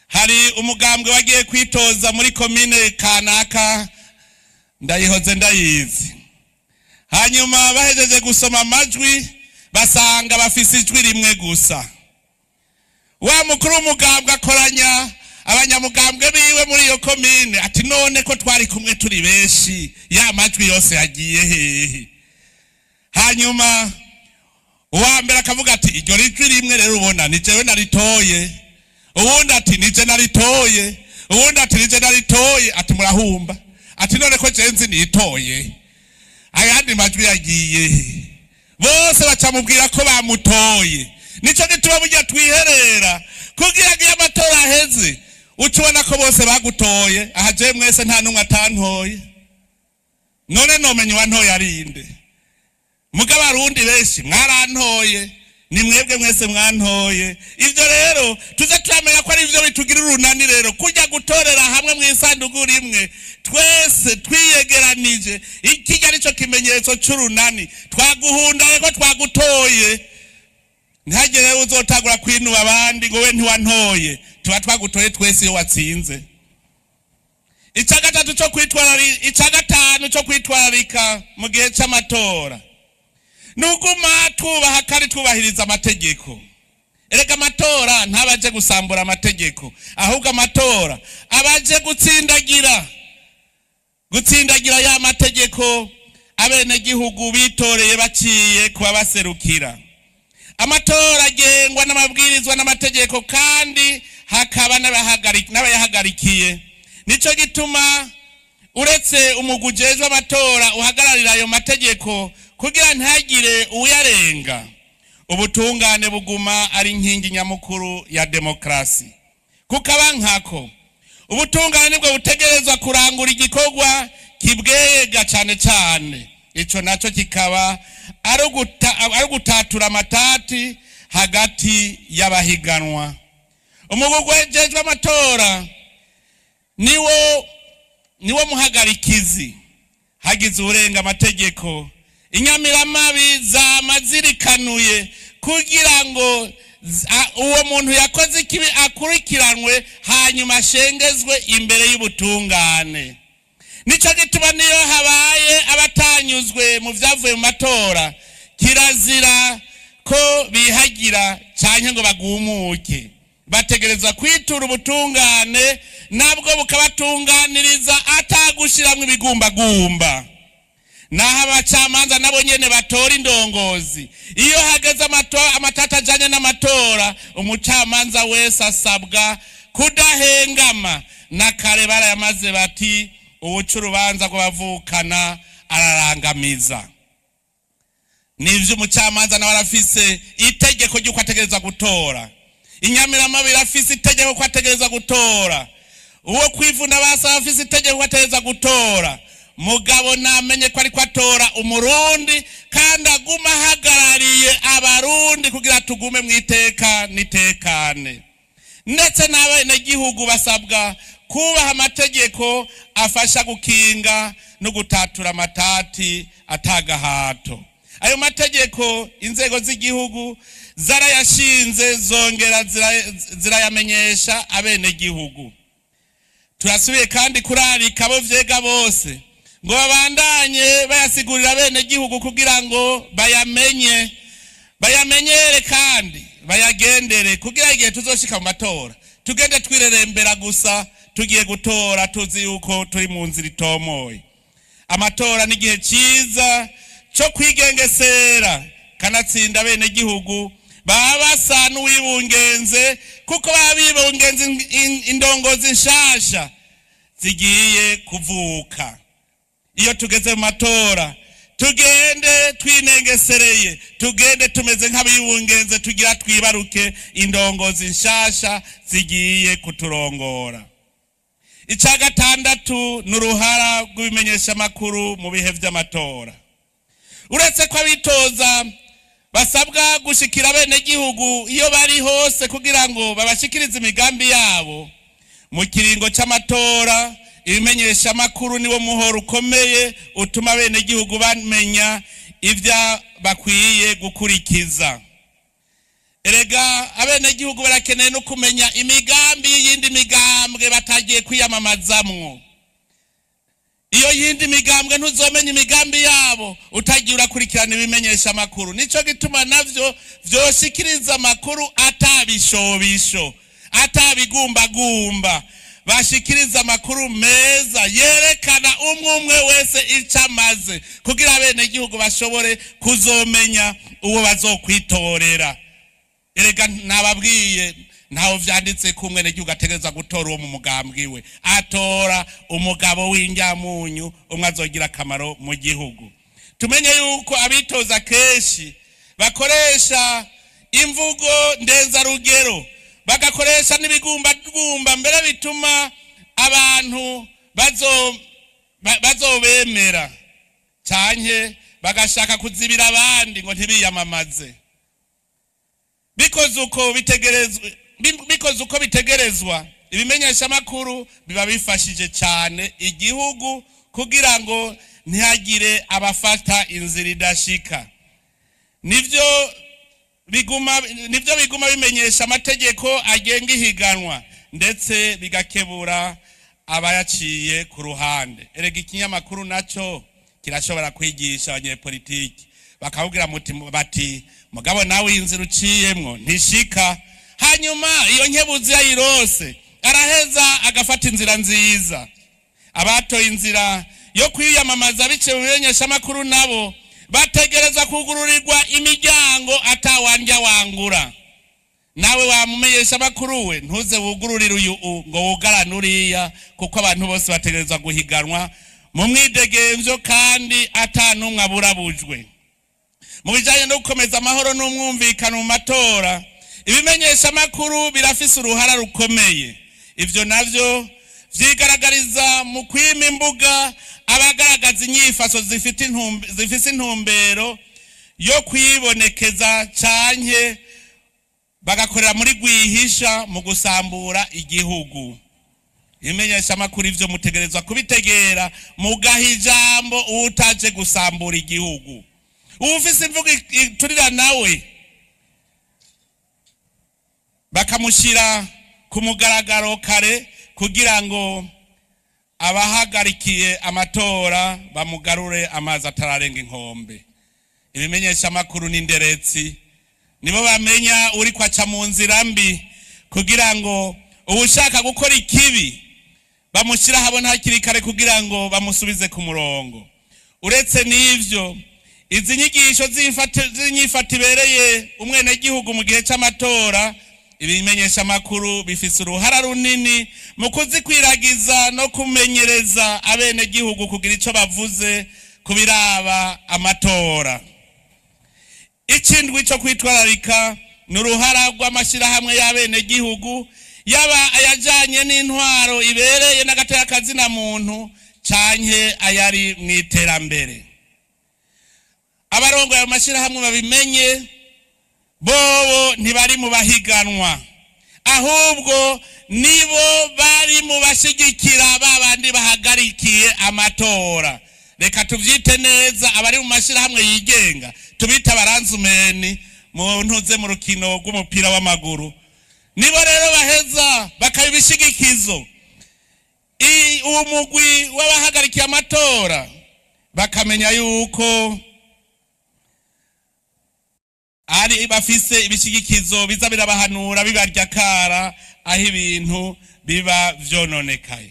S2: Hari umugambwe wagiye kwitoza muri komine kanaka, ndayihoze ndayizi. Hanyuma bahejeje gusoma amajwi, basanga bafise ijwi rimwe gusa. Wa mukuru w'umugambwe akoranya abanyamugambwe biwe muri iyo komine, ati: "None ko twari kumwe turi benshi, ya majwi yose yagiye hehe?" Hanyuma uwa mbere akavuga ati: "Iryo rijwi rimwe rero ubona ni jewe naritoye." Uwundi ati: "Nije naritoye." Uwundi ati: "Nije naritoye." Ati: "Murahumba." Ati: "None ko jewe nzi nitoye, ayandi majwi yagiye he?" Bose bacamubwira ko bamutoye. Nico gituma burya twiherera, kugira ngo iyo amatora aheze uca ubona ko bose bagutoye. Aha jewe mwese nta n'umwe atantoye. None nomenya uwantoye arinde? Mugabo Abarundi benshi mwarantoye, ni mwebwe mwese mwantoye. Ivyo rero tuze turamenya ko ari ivyo bitugira urunani. Rero kujya gutorera hamwe mu isanduku rimwe twese twiyegeranije, ikijya nico kimenyetso c'urunani. Twaguhundaye ko twagutoye. Ntihagire uzotagura kwinuba abandi ngo we ntiwantoye. Tuba twagutoye twese iyo watsinze. Icya gatatu cyo kwitwararika, icya gatanu cyo kwitwararika mu gihe c'amatora, nuguma twubaha kandi twubahiriza amategeko. Erega amatora ntabaje gusambura amategeko, ahubwo amatora abaje gutsindagira ya mategeko abenegihugu bitoreye baciye kuba baserukira. Amatora agengwa n'amabwirizwa n'amategeko, kandi hakaba n'abayahagarikiye. Nico gituma uretse umugwi ujejwe amatora uhagararira ayo mategeko kugira ntihagire uyarenga, ubutungane buguma ari inkingi nyamukuru ya demokarasi. Kukaba nkako, ubutungane nibwo butegerezwa kurangura igikorwa kibwega cane cane, ico naco kikaba ari ugutatura amatati hagati y'abahiganwa. Umugwi ujejwe amatora niwo muhagarikizi. Hagize urenga amategeko, inyamiramabi zama zirikanuye kugira ngo uwo muntu yakoze ikibi akurikiranwe, hanyuma ashengezwe imbere y'ubutungane. Nico gituma niyo habaye abatanyuzwe mu vyavuye mu matora, kirazira ko bihagira canke ngo bagumuke. Bategereza kwitura ubutungane, nabwo bukabatunganiriza atagushiramwo ibigumbagumba. Naho abacamanza nabo nyene batora indongozi, iyo hageze amatata ajanye n'amatora, umucamanza wese asabwa kudahengama. Na kare barayamaze bati uwuca urubanza rw'abavukana ararangamiza. Nivyo, umucamanza nawe arafise itegeko ry'uko ategerezwa gutora. Inyamiramabi irafise itegeko ko ategerezwa gutora. Uwo kwivuna basaba afise itegeko ko ategerezwa gutora. Mugabo namenye ko ariko atora Umurundi, kandi aguma ahagarariye Abarundi kugira tugume mu iteka n'itekane. Ndetse n'abenegihugu basabwa kubaha amategeko afasha gukinga no gutatura amatati atagahato. Ayo mategeko inzego z'igihugu zarayashinze, zongera zirayamenyesha abenegihugu. Turasubiye kandi kurarika abo vyega bose ngo babandanye bayasigurira abenegihugu kugira ngo bayamenye, bayamenyere kandi bayagendere, kugira igihe tuzoshika mu matora tugende twirerembera gusa tugiye gutora tuzi yuko turi mu nzira itomoye. Amatora ni igihe ciza co kwigengesera, kanatsinda abenegihugu baba basa n'uwibungenze, kuko baba bibungenze indongozi nshasha zigiye kuvuka. Iyo tugeze mu matora tugende twinengesereye, tugende tumeze nk'abibungenze, tugira twibaruke indongozi nshasha zigiye kuturongora. Ica gatandatu ni uruhara rw'ibimenyeshamakuru mu bihe vy'amatora. Uretse ko abitoza basabwa gushikira abenegihugu iyo bari hose kugira ngo babashikirize imigambi yabo, mu kiringo c'amatora ibimenyeshamakuru niwo muhoro ukomeye utuma abenegihugu bamenya ivyo bakwiye gukurikiza. Erega abenegihugu barakeneye no kumenya imigambi y'iyindi migambwe batagiye kwiyamamazamwo. Iyo yindi migambwe ntuzomenya imigambi yabo utagiye urakurikirana ibimenyeshamakuru. Nico gituma navyo vyoshikiriza amakuru atabishobisho, atabigumbagumba. Bashikiriza amakuru meza yerekana umwe umwe wese ico amaze, kugira abenegihugu bashobore kuzomenya uwo bazokwitorera. Erega nababwiye, ntaho vyanditse ko umwenegihugu ategerezwa gutora uwo mu mugambwe we. Atora umugabo w'indyamunyu, umwe azogira akamaro mu gihugu. Tumenye yuko abitoza kenshi bakoresha imvugo ndenzarugero, bagakoresha n'ibigumbagumba, mbere bituma abantu bazobemera, canke bagashaka kuzibira abandi ngo ntibiyamamaze. Bikoze uko bitegerezwa, ibimenyeshamakuru biba bifashije cyane igihugu kugira ngo ntihagire abafata inzira idashika. Nivyo biguma bimenyesha amategeko agenga ihiganwa, ndetse bigakebura abayaciye ku ruhande. Erega ikinyamakuru naco kirashobora kwigisha abanyepolitiki, bakabwira bati mugabo nawe inzira uciyemwo ntishika. Hanyuma iyo nkebuzi yayirose araheza agafata inzira nziza. Abatoye inzira yo kwiyamamaza biciye mu bimenyeshamakuru nabo bategerezwa kugururirwa imiryango atawandya wangura. Nawe wamumenyesha amakuru we, ntuze wugururire uyu ngo wugarane uriya, kuko abantu bose bategerezwa guhiganwa mu mwidegemvyo kandi ata n'umwe aburabujwe. Mu bijanye no gukomeza amahoro n'umwumvikano mu matora, ibimenyeshamakuru birafise uruhara rukomeye. Ivyo navyo vyigaragariza mu kwima imbuga abagaragaza inyifaso zifise intumbero yo kwibonekeza canke bagakorera muri rwihisha mu gusambura igihugu. Ibimenyeshamakuru ivyo mutegerezwa kubitegera, mugaha ijambo uwutaje gusambura igihugu. Uwufise imvugo iturira nawe bakamushira ku mugaragaro kare, kugira ngo abahagarikiye amatora bamugarure amazi atararenga inkombe. Ibimenyeshamakuru n'inderetsi nibo bamenya uri kwaca mu nzira mbi, Kugira ngo uwushaka gukora ikibi bamushyira ahabona hakiri kare kugira ngo bamusubize ku murongo. Uretse n'ivyo, izi nyigisho z'inyifato ibereye umwenegihugu mu gihe c'amatora, ibimenyesha amakuru bifise uruhara runini mu kuzikwiragiza no kumenyereza abenegihugu kugira ico bavuze ku biraba amatora. Ikindwi co kwitwararika ni uruhara rw'amashyirahamwe y'abenegihugu, yaba ayajanye n'intwaro ibereye n'agateka kazina muntu canke ayari mu iterambere. Abarongoye ayo mashyirahamwe babimenye, bobo ntibari mu bahiganwa, ahubwo nibo bari mu bashigikira babandi bahagarikiye amatora. Reka tuvyite neza, abari mu mashyirahamwe yigenga tubita abaranzumeni mu ntuze mu rukino rw'umupira w'amaguru. Nibo rero baheza bakaba ibishigikizo uwo mugwi w'abahagarikiye amatora, bakamenya yuko ari bafise ibishigikizo biza birabahanura bibarya kara aho ibintu biba vyononekaye.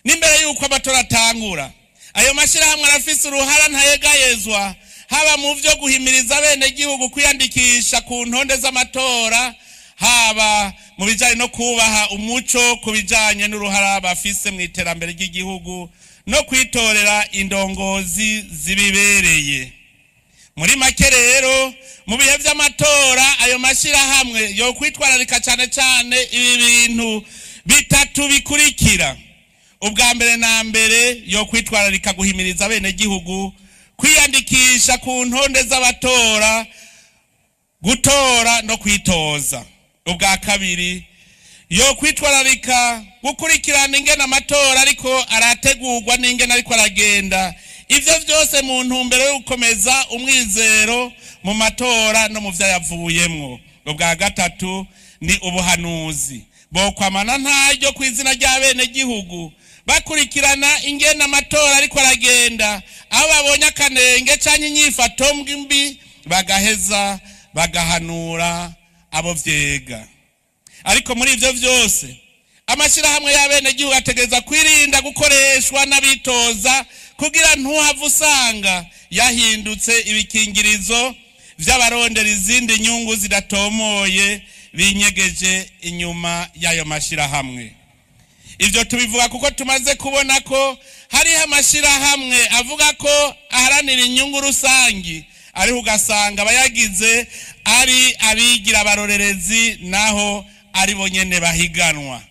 S2: N'imbere yuko amatora atangura, ayo mashyirahamwe arafise uruhara ntayegayezwa, haba mu vyo guhimiriza abenegihugu kwiyandikisha ku ntonde z'amatora, haba mu bijanye no kubaha umuco ku bijanye n'uruhara bafise mu iterambere ry'igihugu no kwitorera indongozi zibibereye. Muri make rero, mu bihe vy'amatora ayo mashyirahamwe yo kwitwararika cane cane ibi bintu bitatu bikurikira. Ubwa mbere na mbere, yo kwitwararika guhimiriza abenegihugu kwiyandikisha ku ntonde z'abatora, gutora no kwitoza. Ubwa kabiri, yo kwitwararika gukurikirana ingene amatora ariko arategurwa n'ingene ariko aragenda. Ivyo vyose mu ntumbero yo gukomeza umwizero mu matora no mu vyayavuyemwo. Ubwa gatatu ni ubuhanuzi. Bokwamana ntaryo ku izina ry'abenegihugu bakurikirana ingene amatora ariko aragenda, aho babonye akanenge canke inyifato mbi bagaheza bagahanura abo vyega. Ariko muri ivyo vyose, amashyirahamwe y'abenegihugu ategereza kwirinda gukoreshwa n'abitoza, kugira ntuhave usanga yahindutse ibikingirizo vy'abarondera izindi nyungu zidatomoye binyegeje inyuma y'ayo mashyirahamwe. Ivyo tubivuga kuko tumaze kubona ko hariho amashyirahamwe avuga ko aharanira inyungu rusangi, ariko ugasanga abayagize ari abigira abarorerezi naho ari bo nyene bahiganwa.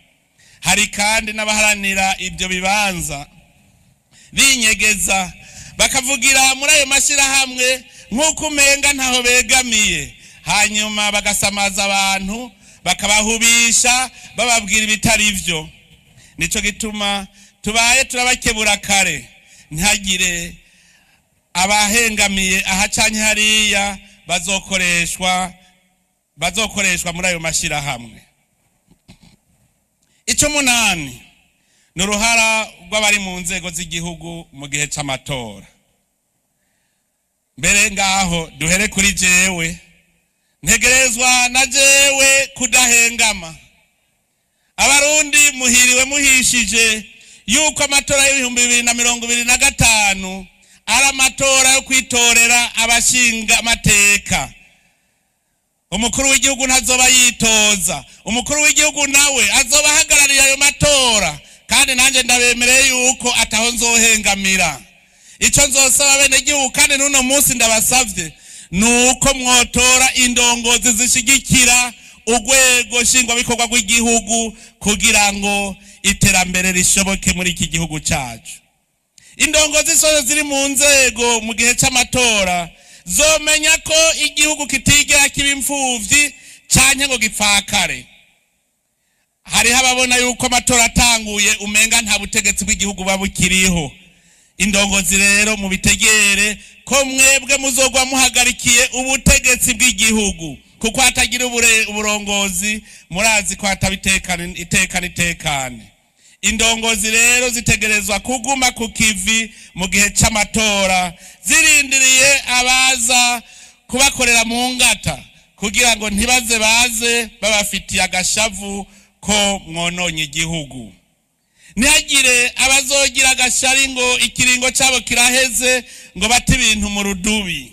S2: Hari kandi n'abaharanira ibyo bibanza binyegeza bakavugira muri ayo mashyirahamwe nk'uko umenga ntaho begamiye, hanyuma bagasamaza abantu bakabahubisha bababwira ibitari vyo. Nico gituma tubaye turabakebura kare, ntihagire abahengamiye aha canke hariya bazokoreshwa muri ayo mashyirahamwe. Icumunani ni uruhara rw'abari mu nzego z'igihugu mu gihe c'amatora. Mbere ngaho duhere kuri jewe, ntegerezwa na jewe kudahengama. Abarundi muhiriwe muhishije yuko amatora y'2025 ari amatora yo kwitorera abashinga amateka. Umukuru w'igihugu ntazoba yitoza, umukuru w'igihugu nawe azoba ahagarariye ayo matora, kandi nanjye ndabemereye yuko ataho nzohengamira. Ico nzosaba abenegihugu, kandi n'uno munsi ndabasavye, nuko mwotora indongozi zishigikira urwego nshingwabikorwa rw'igihugu kugira ngo iterambere rishoboke muri iki gihugu cacu. Indongozi zose ziri mu nzego mu gihe c'amatora zomenya ko igihugu kitigera kiba imfuvyi canke ngo gipfakare. Hariho ababona yuko amatora atanguye umenga nta butegetsi bw'igihugu buba bukiriho. Indongozi rero mubitegere ko mwebwe muzogwa muhagarikiye ubutegetsi bw'igihugu, kuko hatagira uburongozi murazi ko hataba itekane itekane. Indongozi rero zitegerezwa kuguma ku kivi mu gihe c'amatora, zirindiriye abaza kubakorera mu ngata, kugira ngo ntibaze baze babafitiye agashavu ko mwononye igihugu. Ntihagire abazogira agashari ngo ikiringo cyabo kiraheze ngo bate ibintu mu rudubi.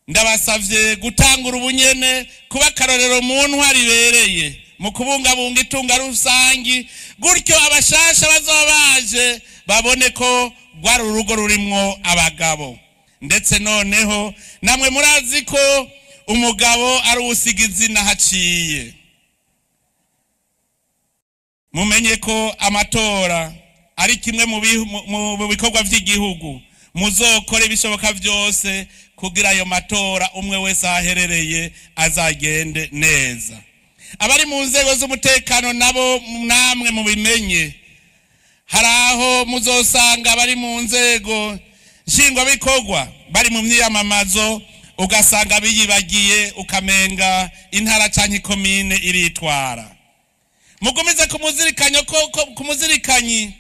S2: Ndabasavye gutangura ubunyene kuba akarorero mu ntwari ibereye mu kubungabunga itunga rusangi, gutyo abashasha bazoba baje babone ko rwari urugo rurimwo abagabo. Ndetse noneho namwe murazi ko umugabo ari uwusiga izina haciye. Mumenye ko amatora ari kimwe mu bikorwa vy'igihugu. Muzokora ibishoboka vyose kugira ayo matora umwe wese aherereye azagende neza. Abari mu nzego z'umutekano nabo namwe mubimenye, hari aho muzosanga abari mu nzego nshingwabikorwa bari mu myiyamamazo, ugasanga biyibagiye, ukamenga intara canke ikomine iritwara. Mugumize kumuzirikanyi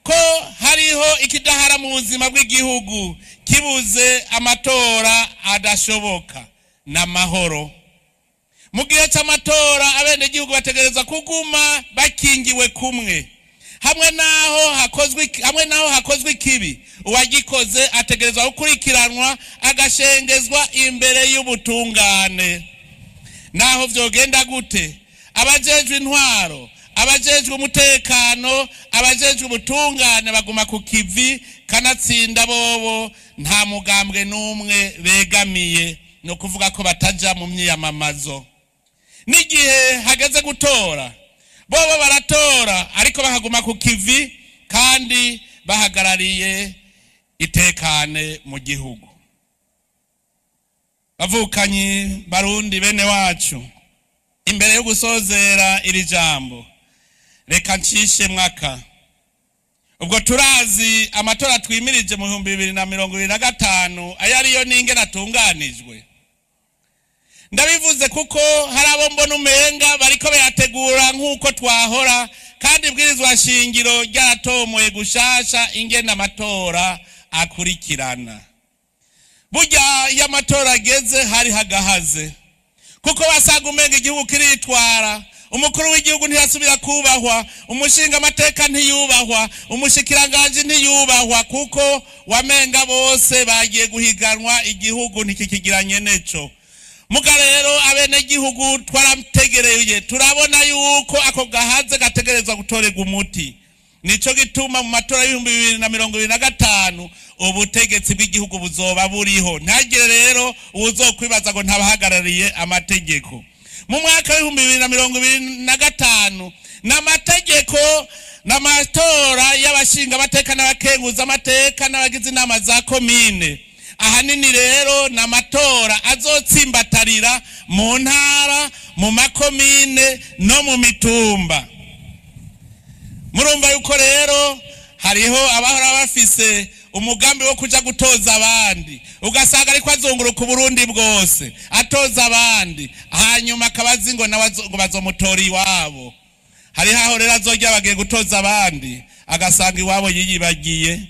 S2: ko hariho ikidahara mu buzima bw'igihugu kibuze amatora adashoboka n'amahoro. Mu gihe c'amatora abenegihugu bategerezwa kuguma bakingiwe kumwe. Hamwe naho hakozwe ikibi, uwagikoze ategerezwa gukurikiranwa agashengezwa imbere y'ubutungane. Naho vyogenda gute, abajejwe intwaro, abajejwe umutekano, abajejwe ubutungane baguma ku kivi, kanatsinda bobo nta mugambwe n'umwe begamiye, no kuvuga ko bataja mu myiyamamazo. N'igihe hageze gutora, bobo baratora ariko bakaguma ku kivi kandi bahagarariye itekane mu gihugu. Bavukanyi Barundi bene wacu, imbere yo gusozera iri jambo reka ncishe mwaka. Ubwo turazi amatora twimirije mu 2025 ayo ariyo n'ingene atunganijwe. Ndabivuze kuko hari abo mbona umenga bariko bayategura nk'uko twahora, kandi ibwirizwa shingiro ryaratomoye gushasha ingene amatora akurikirana. Burya iyo amatora ageze hari hagahaze, kuko basanga umenga igihugu kiritwara. Umukuru w'igihugu ntiyasubira kubahwa, umushinga amateka ntiyubahwa, umushikiranganji ntiyubahwa, kuko wamenga bose bagiye guhiganwa, igihugu ntikikigiranye neco. Muga rero abenegihugu twarategereye, turabona yuko ako gahaze gategerezwa gutorerwa umuti. Nico gituma mu matora y'ibihumbi bibiri na mirongo ibiri na gatanu ubutegetsi bw'igihugu buzoba buriho. Ntagire rero uwuzokwibaza ngo ntabahagarariye amategeko. Mu mwaka w'ibihumbi bibiri na mirongo ibiri na gatanu n'amategeko n'amatora y'abashinga amateka n'abakenguza amateka n'abagize inama za komine, ahanini rero n'amatora azotsimbatarira mu ntara, mu makomine no mu mitumba. Murumva yuko rero hariho abahora bafise umugambi wo kuja gutoza abandi, ugasanga ariko azunguruka Uburundi bwose atoza abandi, hanyuma akabazi ngo nawe ngo bazomutora iwabo. Hariho aho rero azojya bagiye gutoza abandi agasanga iwabo yiyibagiye.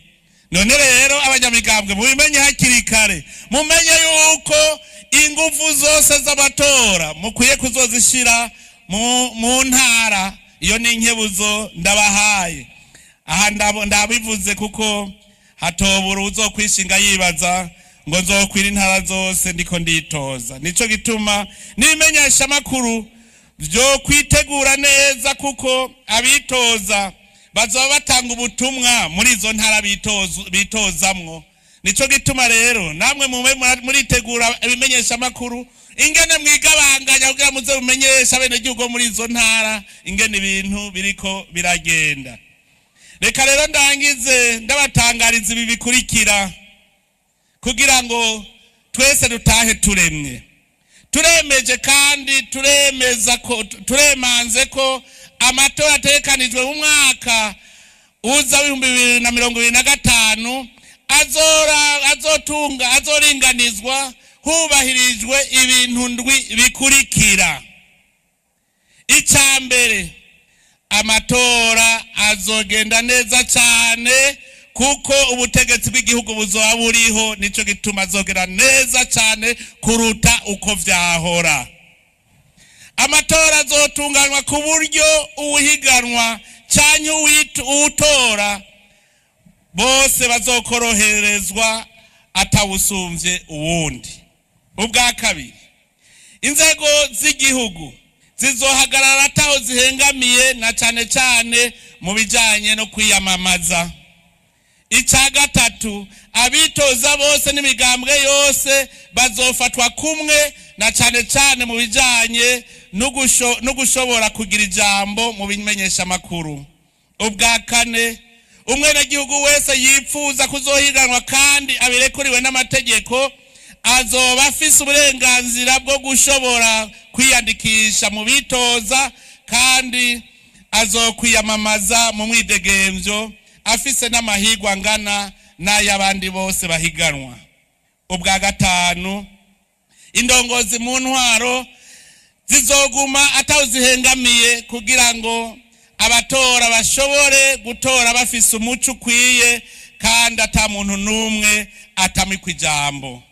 S2: None rero abanyamigambwe mubimenye hakiri kare, mumenye yuko ingufu zose z'abatora mukwiye kuzozishira mu ntara. Iyo ni inkebuzo ndabahaye. Aha ndabivuze kuko hatobura uzokwishinga yibaza ngo nzokwira intara zose ndiko nditoza. Nico gituma nimenyesha makuru vyo kwitegura neza, kuko abitoza bazoba batanga ubutumwa muri izo ntara bitozamwo. Nico gituma rero namwe mube muritegura ibimenyesha makuru ingene mwigabanganya kugira muze mumenyesha abenegihugu muri izo ntara ingene ibintu biriko biragenda. Reka rero ndangize ndabatangariza ibi bikurikira kugira ngo twese dutahe turemye. Turemeje kandi turemeza ko turemanze ko amatora ategekanijwe mu mwaka uza 2025 azotunga azoringanizwa hubahirijwe ibintu ndwi bikurikira. Icya mbere, amatora azogenda neza cyane kuko ubutegetsi bw'igihugu buzoba buriho. Nico gituma azogera neza cyane kuruta uko vyahora. Amatora azotunganywa ku buryo uwuhiganwa canke uwutora bose bazokoroherezwa atawusumvye uwundi. Ubwa kabiri, inzego z'igihugu zizohagarara ataho zihengamiye, na cane cane mu bijanye no kwiyamamaza. Icya gatatu, abitoza bose n'imigambwe yose bazofatwa kumwe, na cane cane mu bijanye no gushobora kugira ijambo mu bimenyeshamakuru. Ubwa kane, umwenegihugu wese yipfuza kuzohiganwa kandi abirekuriwe n'amategeko azoba afise uburenganzira bwo gushobora kwiyandikisha mu bitoza, kandi azokwiyamamaza mu mwidegemvyo afise n'amahirwe angana n'ay'abandi bose bahiganwa. Ubwa gatanu, indongozi mu ntwaro zizoguma atawuzihengamiye kugira ngo abatora bashobore gutora bafise umuco ukwiye kandi ata muntu n'umwe atamikwa ijambo.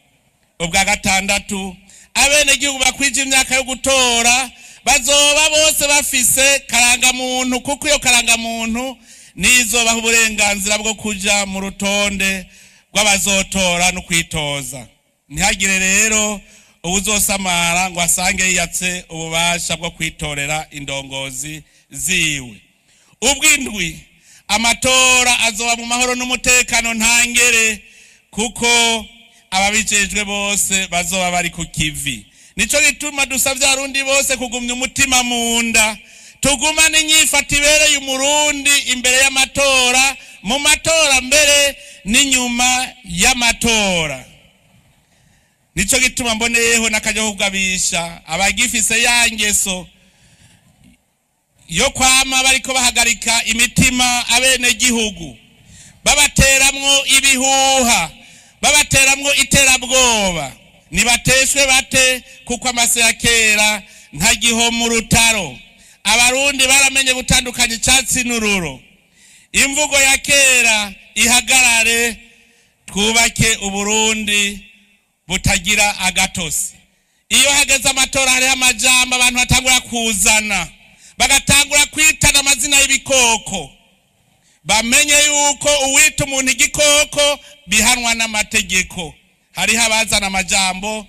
S2: Ubwa gatandatu, abenegihugu bakwije imyaka yo gutora bazoba bose bafise karangamuntu, kuko iyo karangamuntu nizobaha uburenganzira bwo kuja mu rutonde rw'abazotora no kwitoza. Ntihagire rero uwuzosamara ngo asange yiyatse ububasha bwo kwitorera indongozi ziwe. Ubw'indwi, amatora azoba mu mahoro n'umutekano ntangere, kuko ababijejwe bose bazoba bari ku kivi. Nico gituma dusavye Abarundi bose kugumya umutima mu nda, tugumane inyifato ibereye Umurundi imbere y'amatora, mu matora mbere n'inyuma y'amatora. Nico gituma mboneyeho n'akajya kugabisha abagifise ya ngeso yo kwama bariko bahagarika imitima abenegihugu, babateramwo ibihuha, babateramwo iterabwoba. Nibateshwe bate, kuko amase ya kera ntagihoma urutaro. Abarundi baramenye gutandukanya icatsi n'ururo. Imvugo ya kera ihagarare, twubake Uburundi butagira agatosi. Iyo hageze amatora hariho amajambo abantu batangura kuzana, bagatangura kwitana amazina y'ibikoko. Bamenye yuko uwita umuntu igikoko bihanwa n'amategeko. Hariho abazana amajambo,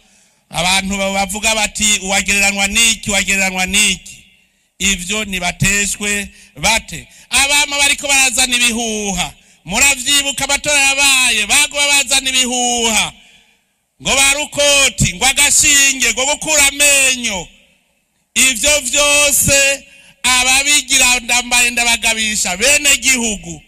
S2: abantu bavuga bati uwagereranwa n'iki, uwagereranwa n'iki. Ivyo nibateshwe bate. Abama bariko barazana ibihuha, muravyibuka amatora yabaye, baguma bazana ibihuha ngo barukoti, ngo agashinge, ngo gukura amenyo. Ivyo vyose ababigira ndambaye ndabagabisha bene gihugu,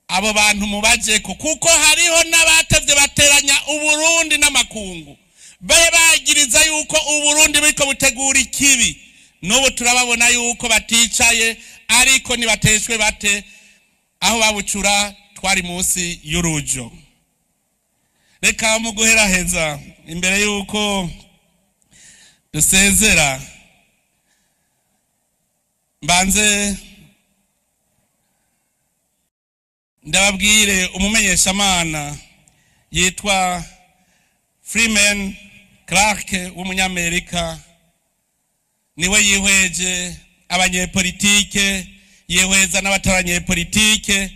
S2: abo bantu mubajeko, kuko hariho n'abatevye bateranya Uburundi n'amakungu, babe bagiriza yuko Uburundi buriko butegura ikibi. N'ubu turababona yuko baticaye, ariko nibateshwe bate, aho babucura twari munsi y'urujo. Reka mu guheraheza, imbere yuko dusezera, mbanze ndababwire umumenyeshamana yitwa Freeman Clark w'umunyamerika. Niwe yihweje abanyepolitike, yihweza n'abataranyepolitike,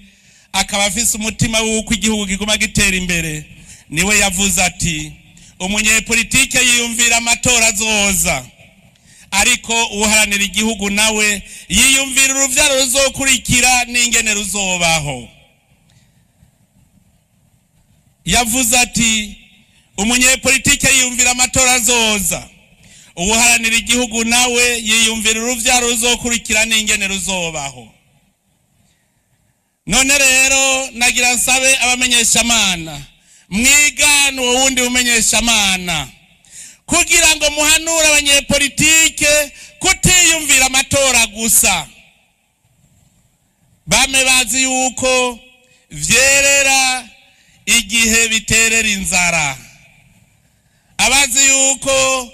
S2: akaba afise umutima w'uko igihugu kiguma gitera imbere. Niwe yavuze ati umunyepolitike yiyumvira amatora azoza, ariko uharanira igihugu nawe yiyumvira uruvyaro ruzokurikira n'ingene ruzobaho. Yavuze ati umunyepolitike yiyumvira amatora azoza, uharanira igihugu nawe yiyumvira uruvyaro ruzokurikira n'ingene ruzobaho. None rero nagira nsabe abamenyeshamana, mwigane uwo wundi mumenyeshamana, kugira ngo muhanure abanyepolitike kutiyumvira amatora gusa. Bame bazi yuko vyerera igihe biterera inzara, abazi yuko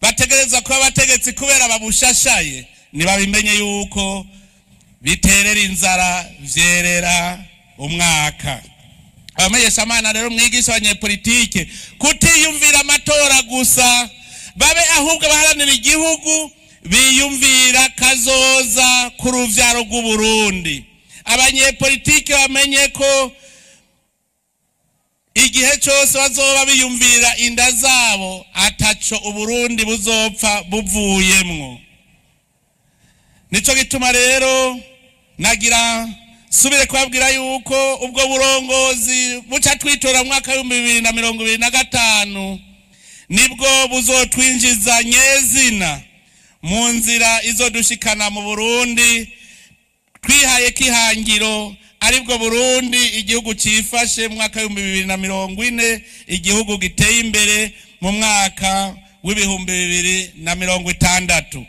S2: bategereza kuba abategetsi kubera babushashaye, nibabimenye yuko biterera inzara vyerera umwaka. Abamenyeshamana rero mwigisha abanyepolitike kutiyumvira amatora gusa, babe ahubwo baharanira igihugu, biyumvira kazoza ku ruvyaro rw'Uburundi. Abanyepolitike bamenye ko igihe cyose bazoba biyumvira inda zabo ataco Uburundi buzopfa buvuyemwo. Nico gituma rero nagira subire kubabwira yuko ubwo burongozi buca twitora mu mwaka w'ibihumbi bibiri na mirongo ibiri na gatanu nibwo buzotwinjiza nyezina mu nzira izodushikana mu Burundi twihaye kihangiro, aribwo Burundi igihugu cifashe mu mwaka w'ibihumbi bibiri na mirongo ine, igihugu giteye imbere mu mwaka w'ibihumbi bibiri na mirongo itandatu.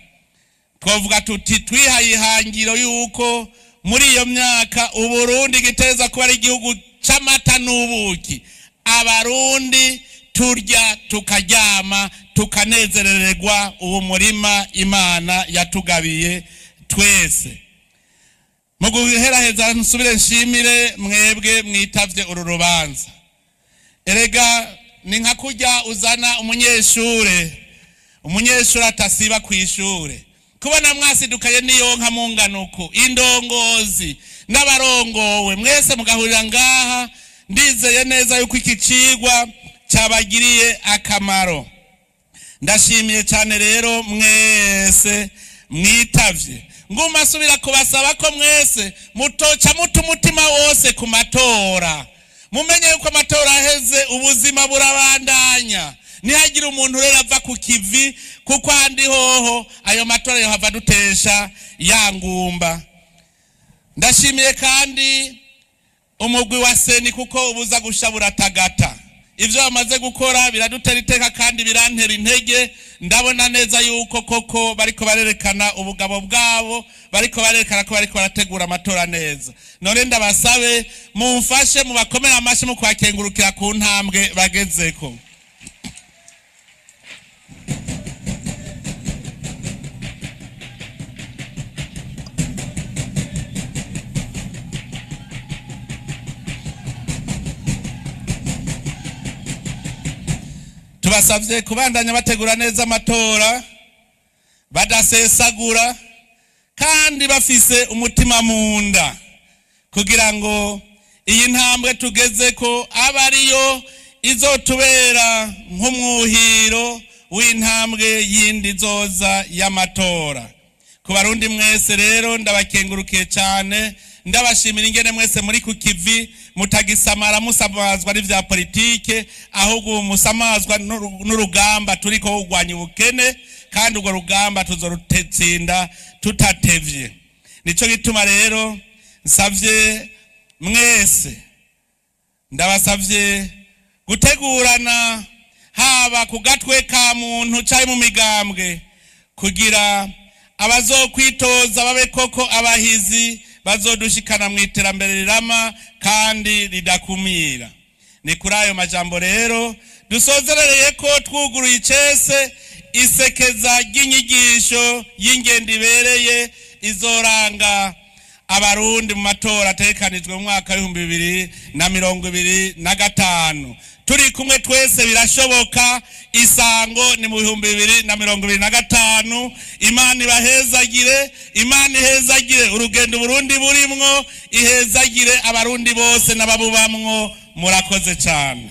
S2: Twavuga tuti twihaye ihangiro yuko muri iyo myaka Uburundi giteza kuba ari igihugu c'amata n'ubuki, Abarundi turya tukaryama tukanezerererwa uwo murima Imana yatugabiye twese. Mu guheraheza nsubire nshimire mwebwe mwitavye uru rubanza. Erega ni nka kurya uzana umunyeshure atasiba kw'ishure, kubona mwasidukaye niyo nka munganuko indongozi n'abarongowe mwese mugahurira ngaha, ndizeye neza yuko iki cigwa cyabagiriye akamaro. Ndashimiye cyane rero mwese mwitavye. Nguma asubira kubasaba ko mwese mutoca muta umutima wose ku matora, mumenye yuko amatora aheze ubuzima burabandanya. Ntihagire umuntu rero ava ku kivi, kuko ahandi hoho ayo matora yohava dutesha ya ngumba. Ndashimiye kandi umugwi wa seni kuko ubuza gusha buratagata. Ivyo bamaze gukora biradutera iteka kandi birantera intege. Ndabona neza yuko koko bariko barerekana ubugabo bwabo, bariko barerekana ko bariko barategura amatora neza. None ndabasabe mumfashe mubakomere amashi mu kwakengurukira ku ntambwe bagezeko. Tubasavye kubandanya bategura neza amatora, badasesagura kandi bafise umutima munda, kugira ngo iyi ntambwe tugeze ko aba ariyo izotubera nk'umwuhiro w'intambwe yindi izoza y'amatora. Ku Barundi mwese rero ndabakengurukiye cyane, ndabashimira ingene mwese muri ku kivi mutagisamara musamazwa n'ivya politike, ahubwo musamazwa n'urugamba turiko kurwanya ubukene, kandi urwo rugamba tuzorutsinda tutatevye. Nico gituma rero nsavye mwese, ndabasavye gutegurana haba ku gatwe ka muntu cari mu migambwe, kugira abazokwitoza babe koko abahizi bazodushikana mu iterambere rirama kandi ridakumira. Ni kuri ayo majambo rero dusozerereye ko twuguruye icese isekeza ry'inyigisho y'ingendo ibereye izoranga Abarundi mu matora ategekanijwe mu mwaka w'ibihumbi bibiri na mirongo ibiri na gatanu. Turi kumwe twese birashoboka. Isango ni mu 2025. Imana ibahezagire, Imana ihezagire urugendo Burundi burimwo, ihezagire Abarundi bose n'ababubamwo. Murakoze cyane.